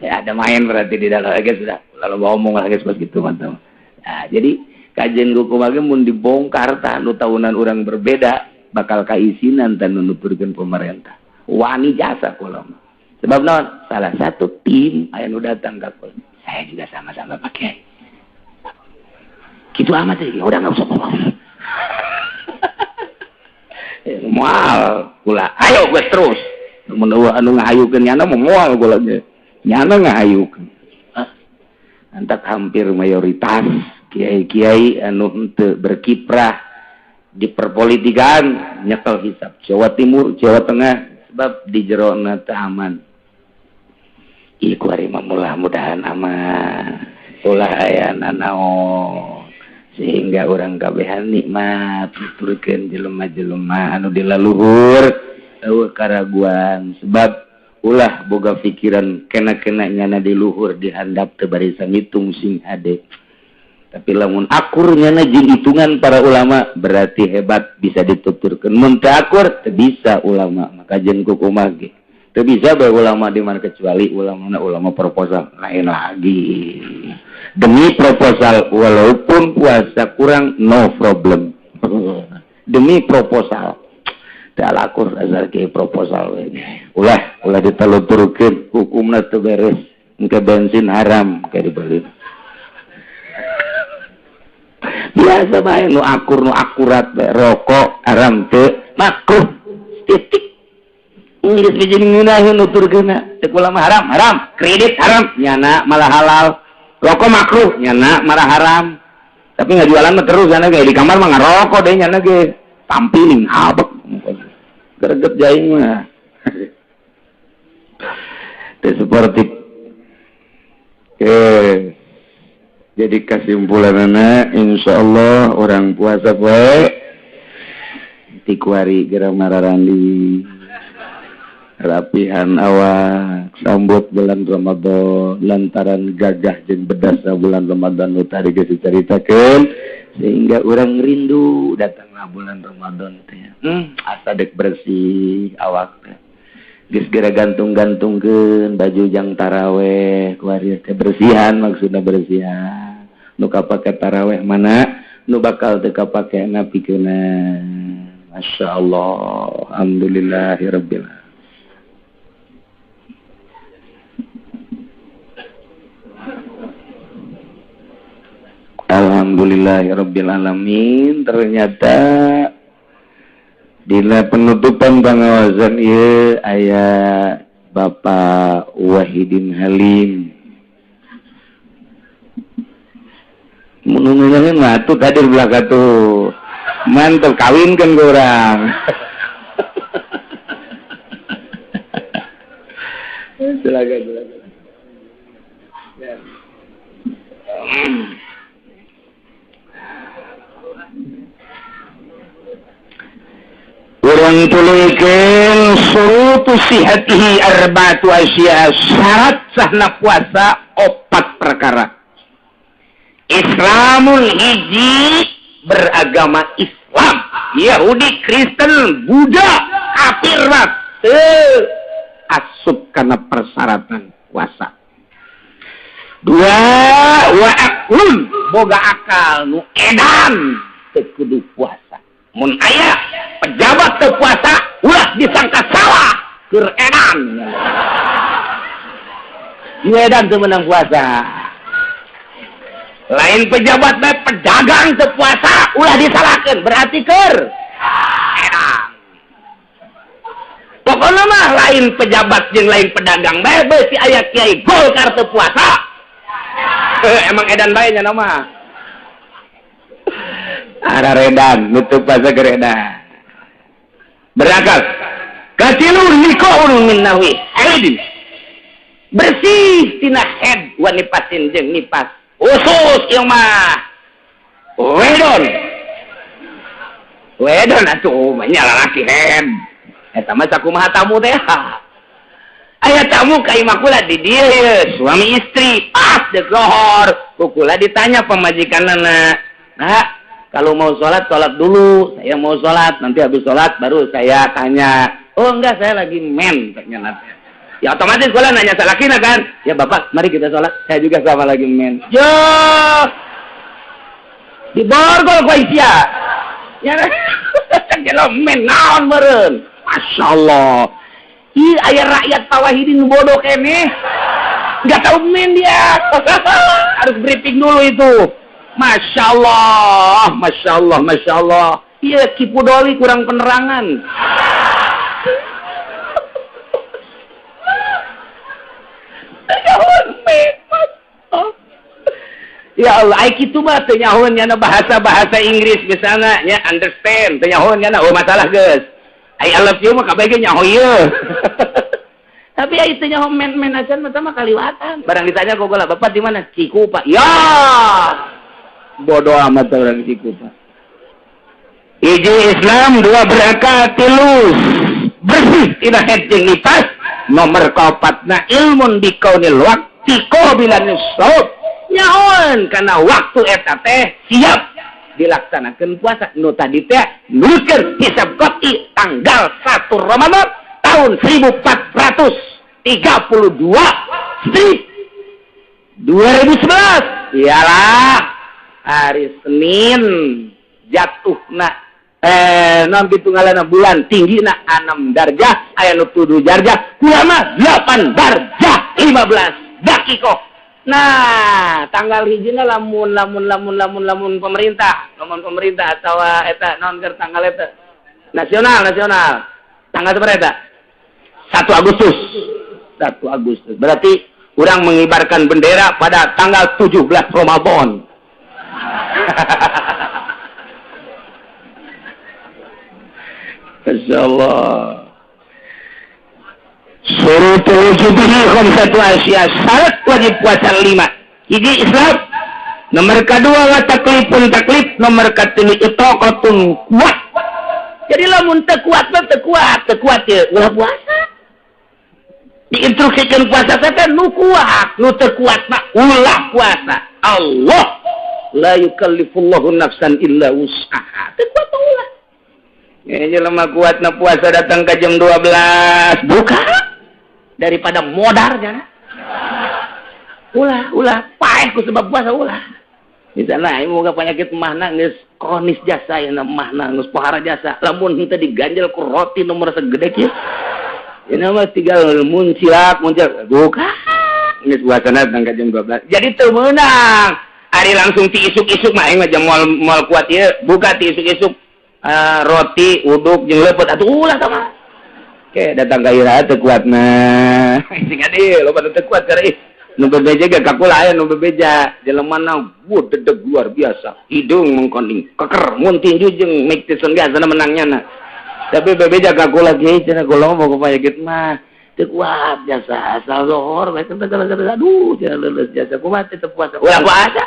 Ya ada main berarti di dalam guys sudah lalu ngomong lagi guys gitu mantap. Nah, jadi kajian hukum lagi mun dibongkar tah nu tahunan orang berbeda bakal kaisinan dan nuturkeun pemerintah wani jasa kula mah sebab naon salah satu tim aya nu datang ka kula saya juga sama-sama pakai gitu amat sih udah nggak usah ngomong moal kula ayo gue terus mun anu ngahayukeun nyana moal kula ge nyana ngahayukeun antak hampir mayoritas kiai-kiai anu henteu berkiprah di perpolitikan nyekel hisab Jawa Timur, Jawa Tengah sebab di jerona teu aman. Ieu kuari mah mudah-mudahan aman. Ulah aya nanaon sehingga urang kabehan nikmat tuturkeun jelema-jelema anu di laluhur eueuh karaguan sebab ulah boga pikiran kena-kena nyana di luhur dihandap teu barisa ngitung sing hade. Tapi lamun akur nyana jeung hitungan para ulama berarti hebat bisa dituturkeun. Mun teu akur teu bisa ulama maka jeung kukumaha ge. Teu bisa bae ulama di mana kecuali ulamana ulama proposal lain lagi. Demi proposal walaupun puasa kurang no problem. Demi proposal. Teu akur asal ke proposal we. Ulah ulah ditaluturkeun hukumna teu beres. Engke bensin haram kayak dibeli. Biasa bae nu akur nu akurat bae rokok haram teu makruh titik. Geus bijing ngeunaheun nuturkeunna cek ulama haram haram kredit haram nyana malah halal rokok makruh nyana malah haram tapi ngajualan mah terus nyana ge di kamar mah ngarokok deui nyana ge tampilin abek greget jaing mah teu seperti Jadi kesimpulanana insyaallah orang puasa poe tikuari geura mararandi rapihan awak sambut bulan Ramadan lantaran gagah jeung bedasna bulan Ramadan nu tadi geus dicaritakeun Sehingga orang rindu datanglah bulan Ramadan teh. Asa dek bersih awak teh. Geus geura gantung-gantungkeun baju jang taraweh kuari teh bersihan maksudna bersihan. Nu kapake taraweh mana nu bakal teu kapake na pikeuna. Masya Allah, alhamdulillahirabbil alamin. Alhamdulillahirabbil alamin. Ternyata dina penutupan pengawasan ieu aya Bapak Wahidin Halim. Mun ngomongin mah tuh hadir belaka tuh. Mantep kawinkeun ku urang. Silakan, silakan. Ya. Urang tuluykeun surutu sihatihi arba'atu asya, syarat sahna puasa opat perkara. Islamul hiji beragama Islam, Yahudi, Kristen, Buddha, kafir mah teu asup kana persyaratan puasa. Dua, wa aqlun boga akal nu edan teu kudu puasa. Mun aya pejabat teu puasa ulah disangka salah keur edan. Nu edan teu meunang puasa. Lain pejabat bae pedagang teu puasa ulah disalahkeun berarti keur edan. Pokona mah lain pejabat jeung lain pedagang bae beusi aya kiai Golkar teu puasa. Emang edan bae nya mah. Araredan nutup puasa keur edan. Berakal. Katilu nikahun min nahwi haidin. Bersih tina head wa nipasin jeung nipas. Usus ieu mah. Wedon. Wedon atuh mah nya lalaki head. Eta mah sakumaha tamu teh. Aya tamu ka imah kula di dieu ye, suami istri pas deuk lohor. Ku kula ditanya pamajikanna, "Nah, kalau mau sholat, sholat dulu. Saya mau sholat, nanti habis sholat baru saya tanya." "Oh enggak, saya lagi men," ternyata. Ya otomatis kula nanya salakina kan. "Ya bapak, mari kita sholat. Saya juga sama lagi men." Yo, diborgol ku sia. Ya, cek men naon meureun. Masya Allah. Ih, aya rakyat Pak Wahidin bodoh keneh. Enggak tahu men dia. Harus briefing dulu itu. Masya Allah, Masya Allah, Masya Allah. Iya, Kipudoli kurang penerangan. Ya Allah, ai kitu mah teu nyahoeun nyana bahasa-bahasa Inggris misalnya nya understand, teu nyahoeun nyana oh masalah geus. Ai I love you mah kabeh ge nyaho ieu. Tapi ai teu nyaho men-men acan mah kaliwatan. Barang ditanya ku kula, "Bapak di mana?" "Cikupa." Ya. Bodoh amat orang Cikupa. Hiji Islam, dua berakal, tilu bersih tina head jeung nipas, nomor kaopatna ilmun bikaunil waqti qabilan shaum. Nyahoan kana waktu eta teh siap dilaksanakeun puasa. Nu tadi teh nurkeun hisab qat'i tanggal 1 Ramadan tahun 1432 strip 2011. Iyalah hari Senin jatuhna non kitu ngalana bulan tinggina 6 darjah aya nu 7 darjah kurang 8 darjah 15 dakikoh. Nah, tanggal hijina lamun lamun lamun lamun lamun pemerintah, lamun pemerintah atau eta naon keur tanggal eta nasional nasional. Tanggal sabaraha eta? 1 Agustus. 1 Agustus. Berarti urang mengibarkan bendera pada tanggal 17 Ramadan. Masyaallah. Surutul wujubihi khamsatu asya, syarat wajib puasa 5. Hiji Islam, nomor kedua wa taklifun taklif, nomor katilu itaqatun kuat. Jadi lamun teu kuat mah teu kuat, teu kuat ye ulah puasa. Diinstruksikan puasa teh nu kuat, nu teu kuat mah ulah puasa. Allah La yukallifullahu nafsan illa wus'aha. Teu kuat ulah. Jelema kuatna puasa datang ke jam 12 buka daripada modar jana. Ulah ulah paeh ku sebab puasa ulah. Misalna aing moga penyakit mahna geus kronis jasa ya mahna geus pohara jasa. Lamun henteu diganjel ku roti nomor segede kieu. Ini mah tinggal muncilak muncilak buka. Geus puasana datang ke jam 12. Jadi teu meunang. Ari langsung ti isuk-isuk mah aing mah jam moal kuat ieu buka ti isuk-isuk. Roti uduk jeung leupeut atuh ulah tah mah. Ke datang ka ira teu kuatna. Sing adi loba teu kuat karena ih nu bebeja ge ka kula aya nu bebeja jelemana wuh dedeg luar biasa hidung mengkoning keker mun tinju jeung Mike Tyson ge asana menangnya na. Tapi bebeja ka kula ge cenah kula mah boga penyakit mah teu kuat jasa asal zohor bae teu aduh cenah leuleus jasa kumaha teu puasa ulah puasa.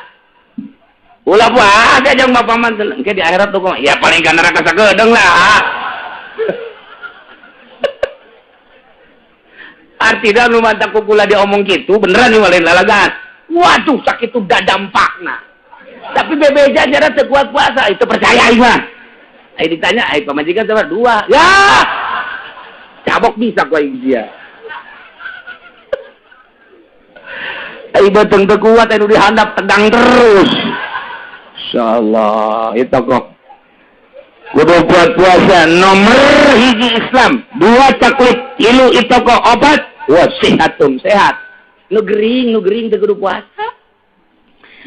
Ulah puasa jeung bapak mah engke di akhirat tuh ya paling ka neraka sagedeung lah. Artinya nu mantak ku kula diomong kitu beneran nih lain lalagan. Waduh sakitu da dampakna. Tapi bebeja jara teu kuat puasa itu percaya aing mah. Ai ditanya ai pamajikan sama dua. Ya. Cabok bisa ku aing sia. Ai beuteung teu kuat anu dihandap tegang terus. Insyaallah itu kok. Kudu kuat puasa nomor hiji Islam, dua caklik, tilu itu kok obat, wasihatun sehat. Nu gering teu kudu puasa.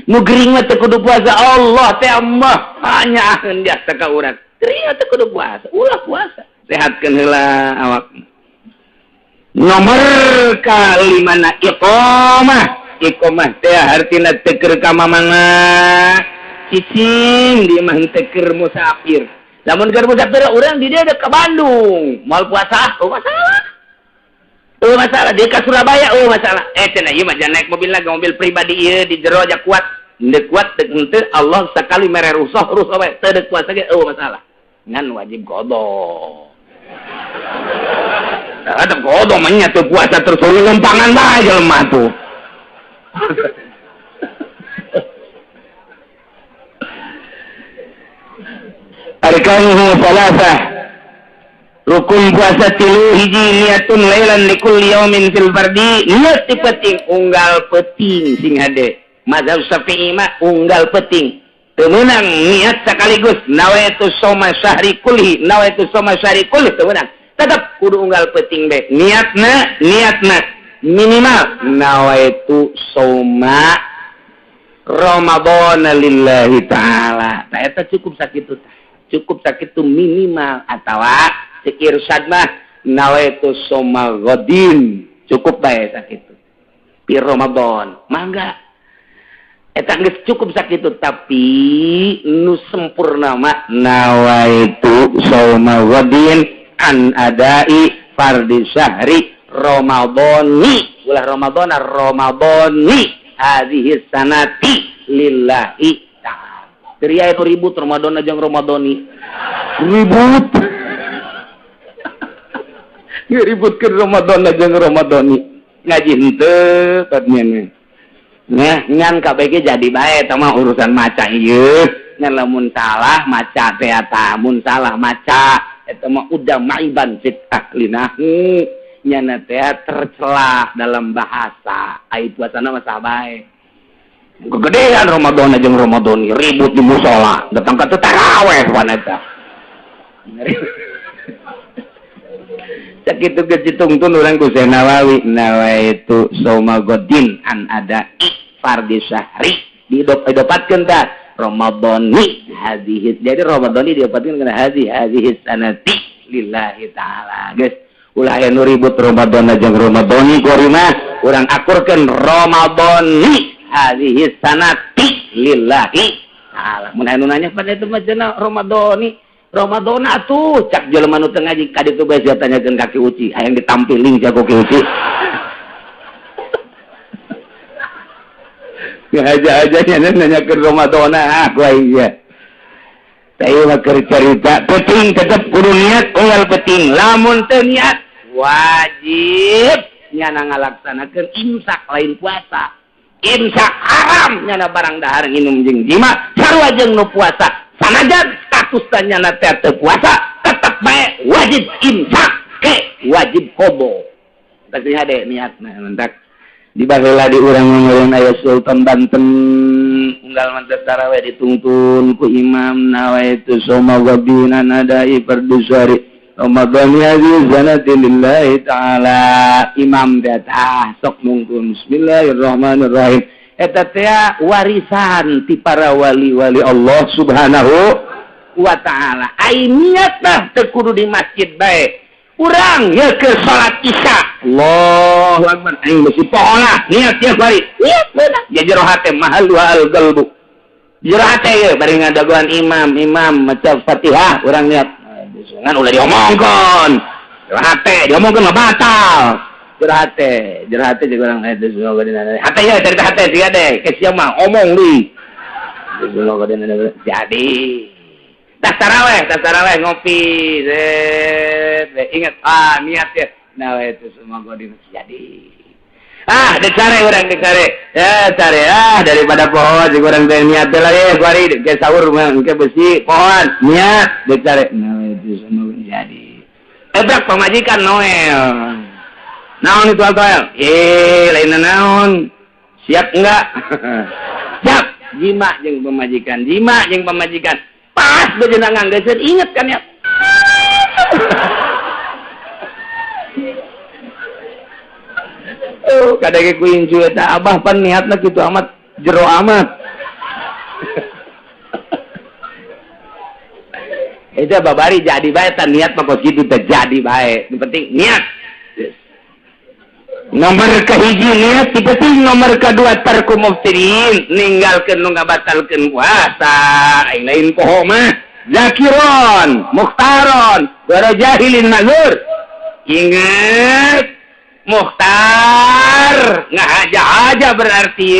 Nu gering mah teu kudu puasa Allah teh mah hanya jasa ka urang. Gering teu kudu puasa, ulah puasa. Sehatkeun heula awak. Nomor kalimana iqamah. Iqamah teh hartina teu keur ka mamana. Cicing di mah teu keur musafir. Lamun keur musafir urang di dieu ke Bandung, moal puasa, oh masalah. Oh masalah dia ke Surabaya, oh masalah. Cenah ieu mah jangan naik mobil lagi, mobil pribadi ieu di jero aja kuat. Henteu kuat teu henteu Allah sakali mere rusuh, rusuh bae teu deuk puasa ge oh masalah. Ngan wajib qada. Nah, ada qada mah nya teu puasa terus lumpangan bae jelema tuh. Arkanuhu salasah. Rukun puasa tilu hiji niatun lailan likulli yaumin fil fardi. Niat ti penting unggal penting sing hade. Mazhab Syafi'i mah unggal penting. Teu meunang niat sekaligus nawaitu shauma syahri kulli, nawaitu shauma syahri kulli teu meunang. Tetep kudu unggal penting be. Niatna minimal nawaitu shauma Ramadhana lillahi ta'ala. Tah eta cukup sakitu tah. Cukup sakitu minimal atawa cek irsyad mah nawaitu shauma ghadin cukup bae sakitu pi Ramadan mangga eta geus cukup sakitu tapi nu sempurna mah nawaitu shauma ghadin an adai fardhi syahri Ramadhani ulah Ramadhana Ramadhani hadhihi sanati lillahi. Ria itu ribut Ramadan aja Ramadhani. Ribut. Ngeributkeun Ramadan aja Ramadhani. Ngaji henteu patnya. Nah, ngan kabeh jadi bae eta mah urusan maca ieu. Ngan lamun salah maca teh eta, mun salah maca eta mah udah maiban fit ahlinahu. Nyana teh tercela dalam bahasa. Ai puasana mah sah bae. Kegedean Ramadan aja Ramadhani ribut di musola datang ke taraweh wanita sakitu geus ditungtun urang ku Syekh Nawawi nawaitu shauma ghadin an ada fardhi syahri didopatkeun tah Ramadhani hadhihi jadi Ramadhani diopatkeun kana hadhihi sanati lillahi ta'ala geus ulah aya nu ribut Ramadan aja Ramadhani kuari mah urang akurkeun Ramadhani hadhihi sanati lillahi ta'ala. Mun anu nanya pada itu mah cenah Ramadhani. Ramadhani atuh cak jelema nu teu ngaji ka ditu bae sia tanyakeun ka Ki Uci, hayang ditampiling sia ku Ki Uci. Ngaja-aja nya nanyakeun Ramadhani ah ku aing sia. Tah ieu mah keur carita penting tetep kudu niat unggal penting. Lamun teu niat wajib nyana ngalaksanakeun imsak lain puasa. Imsak haram nyana barang dahar nginum jeung jima sarua jeung nu puasa. Sanajan statusna nyana teh teu puasa tetep bae wajib imsak ke wajib qobo. Tah hade niatna mentak di baheula di urang ngomong aya Sultan Banten unggal mantep tarawih ditungtun ku imam nawaitu soma gabina nadai fardusari Ramadan hadhihi sanati lillahi ta'ala. Imam teh sok mungkun bismillahirrahmanirrahim. Eta teh warisan ti para wali-wali Allah subhanahu wa ta'ala. Ai niat mah teu kudu di masjid bae. Urang ye ke salat isya. Allahu akbar. Aing besi pohola niat ya bari. Niat beunang. Ya jero hate mahal al qalbu. Jero hate ye bari ngadagoan imam, imam maca Fatihah urang niat. Ngan ulah diomongkeun. Jero hate diomongkeun mah batal. Jero hate jeung urang eta hate ye cerita hate sia deh, ke sia mah omong deui. Jadi tas taraweh ngopi zet ingat ah niat ya. Nah itu semua gua di jadi. Ah dicare urang dicare. Ya care ah daripada pohon jeung urang teh niat teh lagi kuari ke sahur mah engke besi pohon niat dicare. Nah itu semua jadi. Ebrak pamajikan Noel. Naon itu Noel? Eh lain naon. Siap enggak? Siap. Jima jeung pamajikan, jima jeung pamajikan. Pas bejana nganggeuskeun inget kan ya. Oh, kadang ku incu eta abah pan niatna kitu amat jero amat. Eta babari jadi bae tan niat mah kos kitu teh jadi bae. Nu penting niat. Yes. Nomor kahiji niat, penting nomor kadua tarku muftirin, ninggalkeun nu ngabatalkeun puasa. Aing lain poho mah. Zakiron, mukhtaron, wa jahilin mazur. Ingat mukhtar ngahaja-haja berarti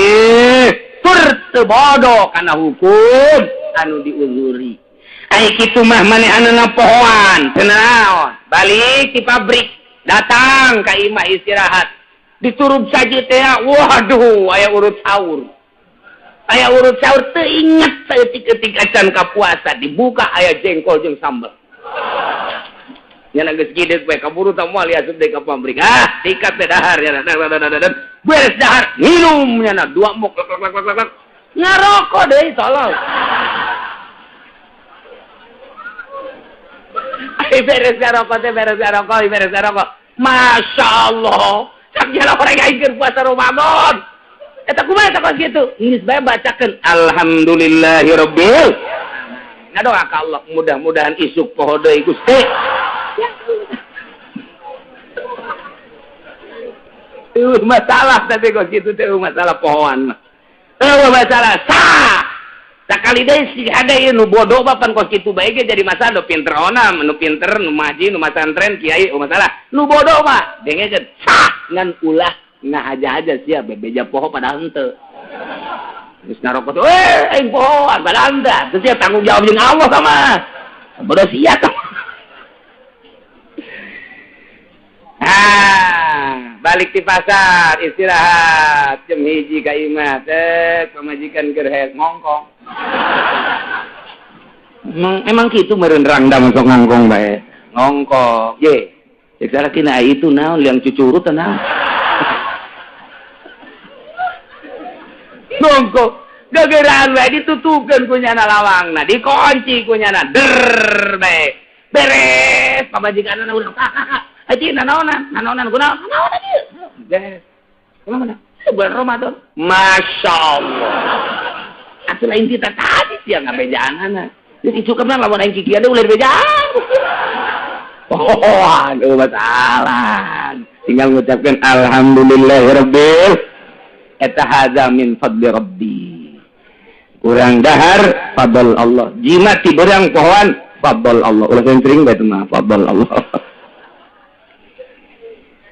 tur teu bodoh kana hukum anu diuzuri. Ai kitu mah manehanna pohoan teu naon. Balik ti pabrik datang ka imah istirahat. Diturub saja teh waduh aya urut sahur. Aya urut sahur teu inget saeutik-eutik acan ka puasa dibuka aya jengkol jeung sambel. Nyana geus gideut bae kaburu tah moal asup deui ka pabrik. Ah, sikat teh dahar nyana. Beres dahar, minum nyana dua mok lak lak lak lak. Ngarokok deui tolol. Ai beres ngarokok teh beres ngarokok, beres ngarokok. Masya Allah. Cak jalan orang aing keur puasa Ramadan. Eta kumaha eta kos kitu? Geus bae bacakeun alhamdulillahirabbil. Ngadoa ka Allah mudah-mudahan isuk poho deui Gusti. Masalah tapi kok gitu teh masalah pohoan mah. Masalah sah. Sakali deui si hade ieu nu bodoh bapan kos kitu bae ge jadi masalah nu pinter ona, nu pinter, nu maji, nu masantren, kiai masalah. Nu bodoh mah dengekeun sah ngan ulah ngahaja-haja sia bebeja poho padahal henteu. Geus ngarokok teh aing pohoan padahal henteu. Teu sia tanggung jawab jeung Allah sama. Bodoh sia tah. Ah, balik di pasar istirahat jam 1 ka imah teh pamajikan keur hees ngongkong. Emang kitu meureun rangda masuk ngongkong bae. Ngongkong. Ye. Cek salakina itu naon liang cucurut naon. Ngongkong. Gegeraan bae ditutupkeun ku nyana lawangna, dikunci ku nyana der bae. Beres pamajikanna urang kak. Aji nanaonan, nanaonan kunaon? Nanaonan ieu. Beres. Kumaha mana? Bulan Ramadan. Masya Allah. Atuh lain kita tadi sia ngabejaanana. Geus isukeun lamun aing kikieu deui ulah dibejaan. Oh, aduh masalah. Tinggal ngucapkeun alhamdulillahirabbil eta hadza min fadli rabbi. Urang dahar fadl Allah. Jimat ti berang pohoan fadl Allah. Ulah sering bae mah fadl Allah.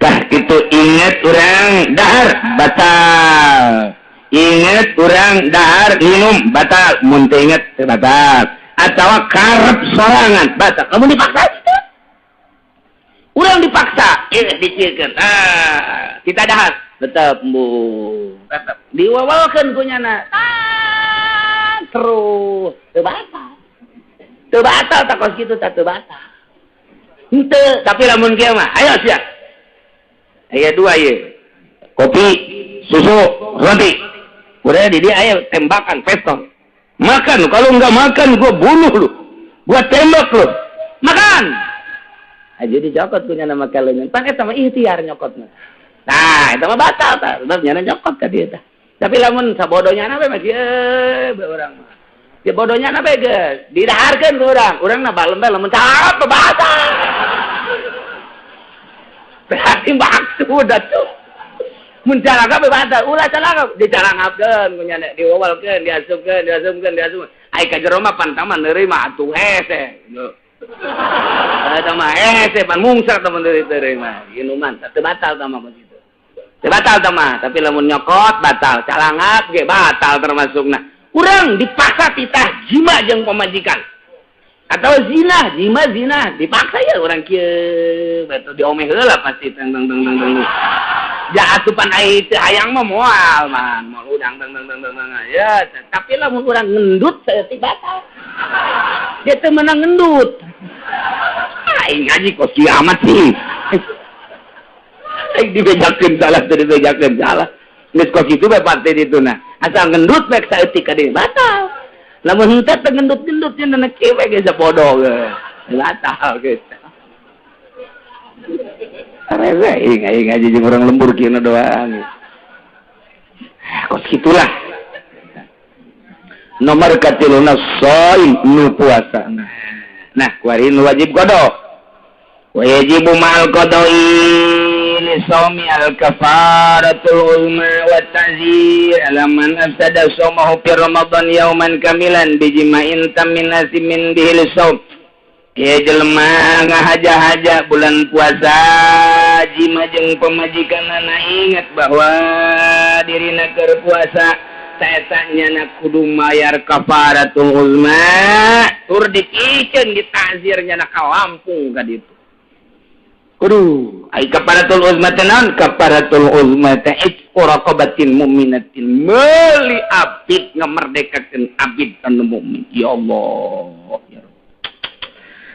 Tah kitu inget urang dahar batal. Inget urang dahar minum batal. Mun teu inget teu batal. Atawa karep sorangan batal. Kamu dipaksa itu. Urang dipaksa, Dicikeun. Ah, kita dahar tetep embung. Tetep diwawalkeun ku nyana. Ah, terus teu batal. Teu batal tak kos kitu tah, teu batal. Henteu, tapi lamun kieu mah, ayo sia. Aya dua ieu. Kopi, susu, roti. Udah di dia aya tembakan pistol. Makan, kalau enggak makan gua bunuh lu. Gua tembak lu. Makan. Aja dicokot punya nama kaleungeun. Pan eta mah ikhtiar nyokotna. Nah, eta mah batal tah. Sebab nyana nyokot ka dieu tah. Tapi lamun sabodonya na we mah kieu bae urang mah. Ya bodohnya na bae geus didaharkeun ku urang. Urang na balem bae lamun cap batal. Berarti maksud atuh. Mun calangap batal, ulah calangap, dicalangapkeun ku nyana, diwawalkeun, diasupkeun, diasupkeun, diasupkeun. Ai ka jero mah pan taman neureui atuh hese. Eta mah hese pan mungsar teman deui mah. Inuman teu batal tah mah kitu. Teu batal tah mah, tapi lamun nyokot batal, calangap ge batal termasukna. Urang dipaksa titah jima jeung pamajikan. Atau zina, jima zina, dipaksa ya urang kieu, betul diomeh heula pasti teng teng teng teng teng. Ja asupan ai teu hayang mah moal man, moal udang teng teng teng teng. Ya, tapi lamun urang ngendut saeutik batal. Dia teu meunang ngendut. Aing ngaji kok kieu amat sih. Aing dibejakeun salah teu dibejakeun salah. Geus kos kitu bae parte dituna. Asal ngendut bae saeutik ka dieu batal. Lamun henteu teu ngendut-gendut nya nenek kieu bae geus bodoh ge. Batal geus. Rese aing aing ngaji jeung urang lembur kieu doang. Kos kitulah. Nomor katiluna shaim nu puasa. Nah, kuari nu wajib qada. Wa yajibu ma'al qada'i li shaumi al kafaratul uzma wa ta'zir ala man afsada shaumahu fi ramadan yauman kamilan bijima'in tamin asimin bihi li shaum. Ieu jelema ngahaja-haja bulan puasa jima jeung pamajikanana ingat bahwa dirina keur puasa saeta nyana kudu mayar kafaratul uzma tur dipikeun ditazir nyana ka Lampung ka ditu. Kudu ai kafaratul uzma teh naon? Kafaratul uzma teh itqu raqabatin mu'minatin, meuli abid ngamerdekakeun abid anu mukmin. Ya Allah, ya Rabb.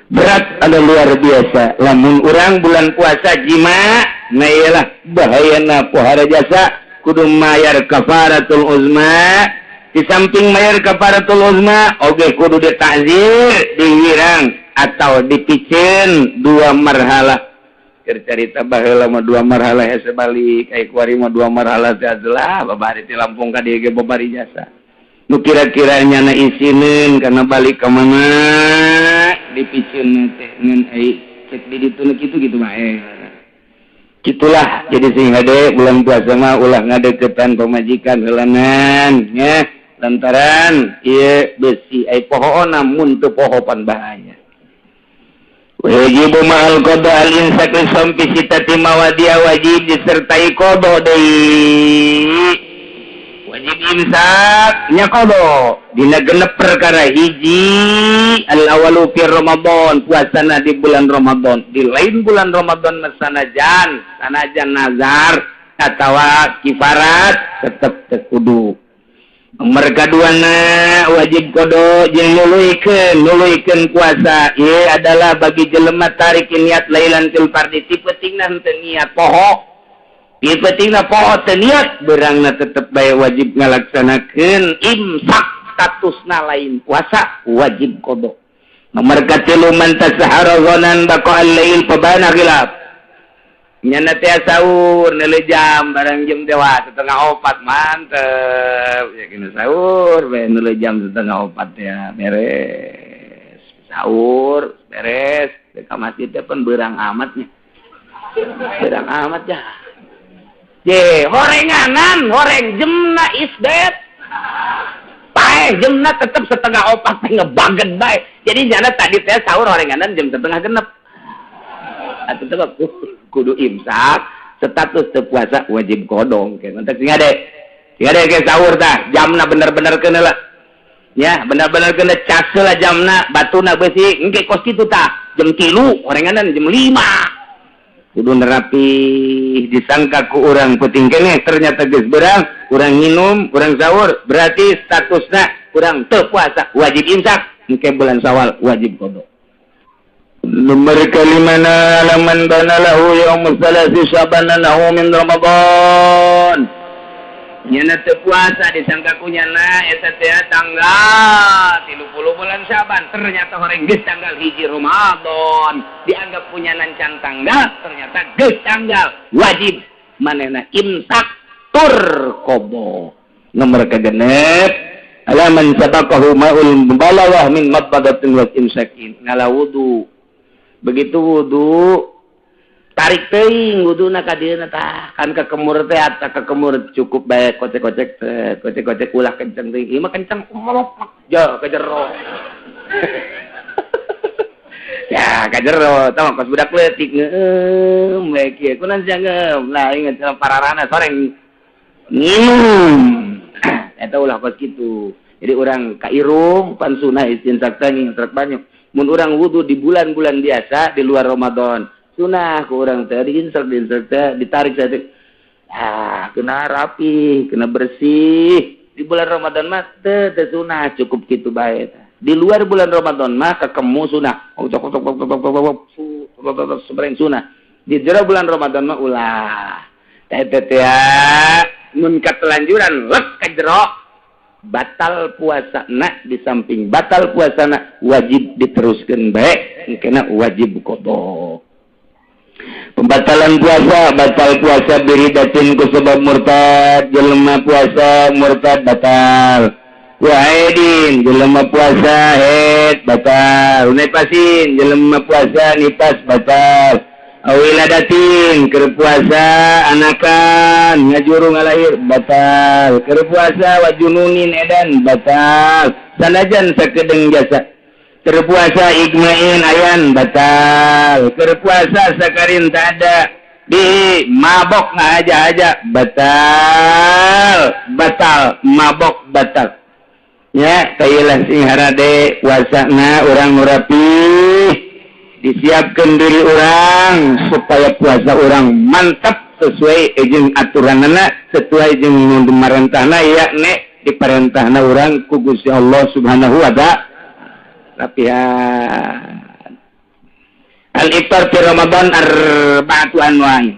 Berat ada luar biasa lamun urang bulan puasa jima, nah iyalah bahayana pohara jasa kudu mayar kafaratul uzma. Di samping mayar kafaratul uzma oge kudu ditazir, diwirang atau dipiceun dua marhalah. Keur carita baheula mah dua marhalah hese balik, ai kuari mah dua marhalah teh adalah babari ti Lampung ka dieu ge babari jasa. Nu kira-kira nyana isineun kana balik ka mana dipiceun teh ngan ai cek di ditu nu kitu kitu mah Kitulah jadi sing hade bulan puasa mah ulah ngadeukeutan pamajikan heulanan nya, lantaran ieu besi ai pohoona mun teu poho pan bahaya. Wajib ma'al qada al imsak li shaum fi sittati mawadi'a, wajib disertai qada deui. Wajib imsak nya qada dina genep perkara. Hiji, al awalu fi Ramadan, puasana di bulan Ramadan. Di lain bulan Ramadan mah sanajan sanajan nazar atawa kifarat tetep teu kudu. Nomor kaduana wajib qada jeung nuluykeun nuluykeun puasa ieu adalah bagi jelema tarik niat lailan fil fardi, ti peutingna henteu niat poho, ti peutingna poho teu niat beurangna tetep bae wajib ngalaksanakeun imsak, statusna lain puasa wajib qada. Nomor katilu, man tasahara ghanan baqa al-lail fabana khilaf. Nyana teh sahur neuleuh jam barang jam dewa 3:30, mantep ya kena sahur bae neuleuh jam 3:30 ya beres sahur beres ka masjid teh pan beurang amat nya, beurang amat ya ye horenganan horeng jemna isdet paeh jemna tetep 3:30 teh ngebaget bae. Jadi nyana tadi teh sahur horenganan jam 5:30 atuh tetep kudu imsak status teu puasa wajib kodong ke mantap sing ade sing ade ke sahur tah jamna bener-bener keuna lah ya bener-bener keuna cas lah jamna batuna beusi engke kos kitu tah jam 3 horenganan jam 5. Kudu nerapi disangka ku urang penting keneh ternyata geus berang, urang minum, urang sahur, berarti statusna urang teu puasa, wajib imsak, engke bulan Syawal wajib qada. Nomor kalimana laman bana lahu yaumul salasi syabana lahu min Ramadan. Nyana teu puasa disangka ku nyana eta teh tanggal 30 bulan Syaban, ternyata horeng geus tanggal 1 Ramadan, dianggap punya can tanggal, ternyata geus tanggal wajib manehna imsak tur qada. Nomor kagenep alaman sabaqahu ma'ul mubalawah min madbadatin wa imsakin, ngala wudu. Begitu wudu tarik teuing wuduna ka dieuna tah kan kekemur teh ata kekemur cukup bae kocek-kocek teh kocek-kocek ulah kenceng teuing ieu mah kenceng melok ja ka jero ya ka jero tah kos budak leutik ngeueum bae kieu kunaon sia ngeum lah inget pararana soreng nginum eta ulah kos kitu. Jadi urang ka irung pan sunah istinsak teh ngintrek banyak mun urang wudu di bulan-bulan biasa di luar Ramadan sunah ku urang teh diinsek teh ditarik saeutik ah kena rapi kena bersih. Di bulan Ramadan mah teu sunah cukup kitu bae. Di luar bulan Ramadan mah kekemu sunah sebereng sunah. Di jero bulan Ramadan mah ulah teh teh mun katelanjuran lek ka jero batal puasana. Di samping batal puasana wajib diteruskeun bae engkena wajib qada. Pembatalan puasa, batal puasa biridatin ku sebab murtad, jelema puasa murtad batal. Waidin jelema puasa haid batal. Nipasin jelema puasa nipas batal. Awiladatin keur puasa anakan ngajuru ngalahir batal. Keur puasa wajununin edan batal. Sanajan sakedeung jasa. Keur puasa igmain ayan batal. Keur puasa sakarin tak ada di mabok ngaja-aja batal. Batal mabok batal. Ya kayelah sing harade puasana urang nu rapih, disiapkan diri urang supaya puasa urang mantap sesuai jeung aturanana, sesuai jeung nu dimarentahna, yakni diparentahna urang ku Gusti Allah Subhanahu wa ta'ala. Rapihan al-iftar fi Ramadan arba'atu anwa'i.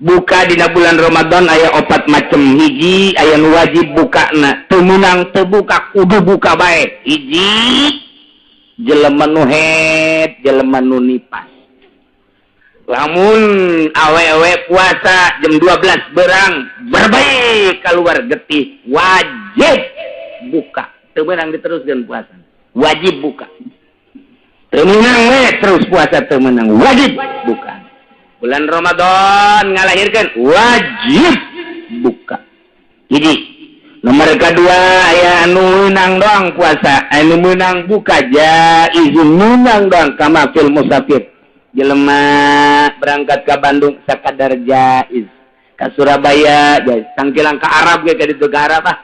Buka dina bulan Ramadan aya opat macem. Hiji aya nu wajib bukana, teu meunang teu buka kudu buka bae. Hiji jelema nu haid, jelema nu nipas. Lamun awewe puasa jam 12 berang berbaik keluar getih wajib buka, teu meunang diteruskeun puasa. Wajib buka. Teu meunang we terus puasa teu meunang, wajib buka. Bulan Ramadan ngalahirkeun wajib buka. Jadi nomor kedua aya anu meunang doang puasa, anu meunang buka jaiz meunang doang kama fil musafir. Jelema berangkat ke Bandung sakadar jaiz, ka Surabaya jaiz, tangkilang ka Arab ge ka ditu ka Arab ah.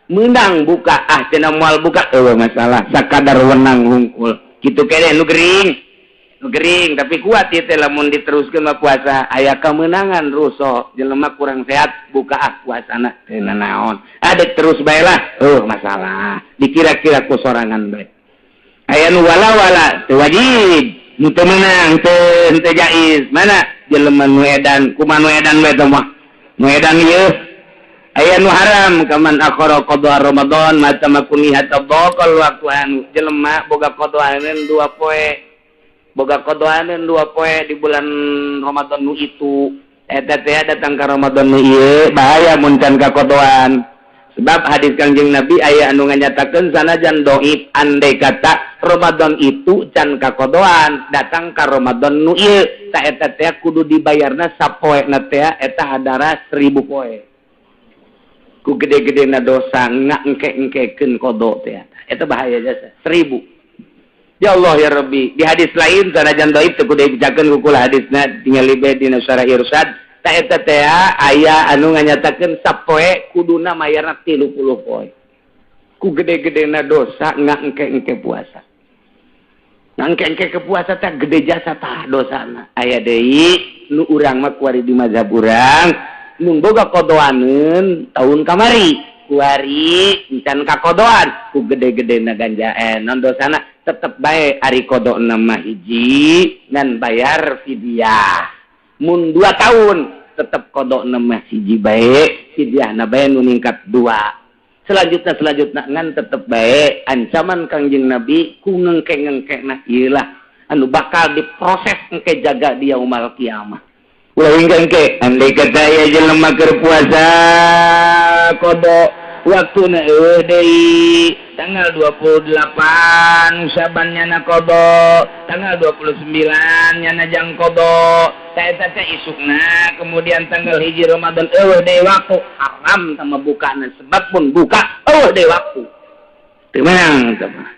Meunang buka ah cenah moal buka eueuh masalah sakadar wenang hungkul. Kitu keneh nu gering tapi kuat ieu teh lamun diteruskeun mah puasa aya kemenangan ruso jelema kurang sehat buka ah puasana teu nanaon. Adek terus bae lah masalah dikira-kira ku sorangan bae. Aya nu wala-wala teu wajib, nu teu meunang teu jaiz. Mana jelema nu edan kumaha nu edan bae teh mah. Nu edan ieu aya nu haram kaman akhara qada Ramadan mata makuni hatta baqal waktu anu jelema boga qadaaneun dua poe. Boga qadaaneun dua poe di bulan Ramadan nu itu. Eta teh datang ka Ramadan nu ieu bahaya mun can ka qadaan. Sebab hadis Kangjeng Nabi aya anu nganyatakeun sanajan dhaif andai kata Ramadan itu can ka qadaan datang ka Ramadan nu ieu ta eta teh kudu dibayarna sapoena teh eta hadara 1000 poe. Ku gede-gedena dosa ngangke-engkekeun qada teh eta bahaya jasa 1000. Ya Allah ya Rabbi. Di hadis lain sanajan dhaif teu kudu dibejakeun ku kula hadisna tingali bae dina Syarah Irsyad ta eta teh aya anu nganyatakeun sapoe kuduna mayarna 30 poe. Ku gede-gedena dosa ngangke-engke puasa. Nangke ke puasa teh gede jasa tah dosana. Aya deui nu urang mah kuari di mazhab urang nu boga kodoaneun tahun kamari kuari encan kakodoan ku gede-gedena ganja non dosana tetep bae ari kodona mah hiji ngan bayar fidyah. Mun 2 tahun tetep kodona mah hiji bae fidyahna bae nu ningkat 2. Selanjutnya ngan tetep bae ancaman Kangjeng Nabi ku ngengke-ngengkena ieu lah anu bakal diproses engke jaga di yaumul kiamah. Ulah engke andai kata aya jelema keur puasa kodo waktuna eueuh deui tanggal 28 Syaban nyana kodo, tanggal 29 nyana jang kodo, ta eta teh isukna kemudian tanggal 1 Ramadan eueuh deui waktu haram sama bukana sebab pun buka eueuh deui waktu. Teu meunang teh mah.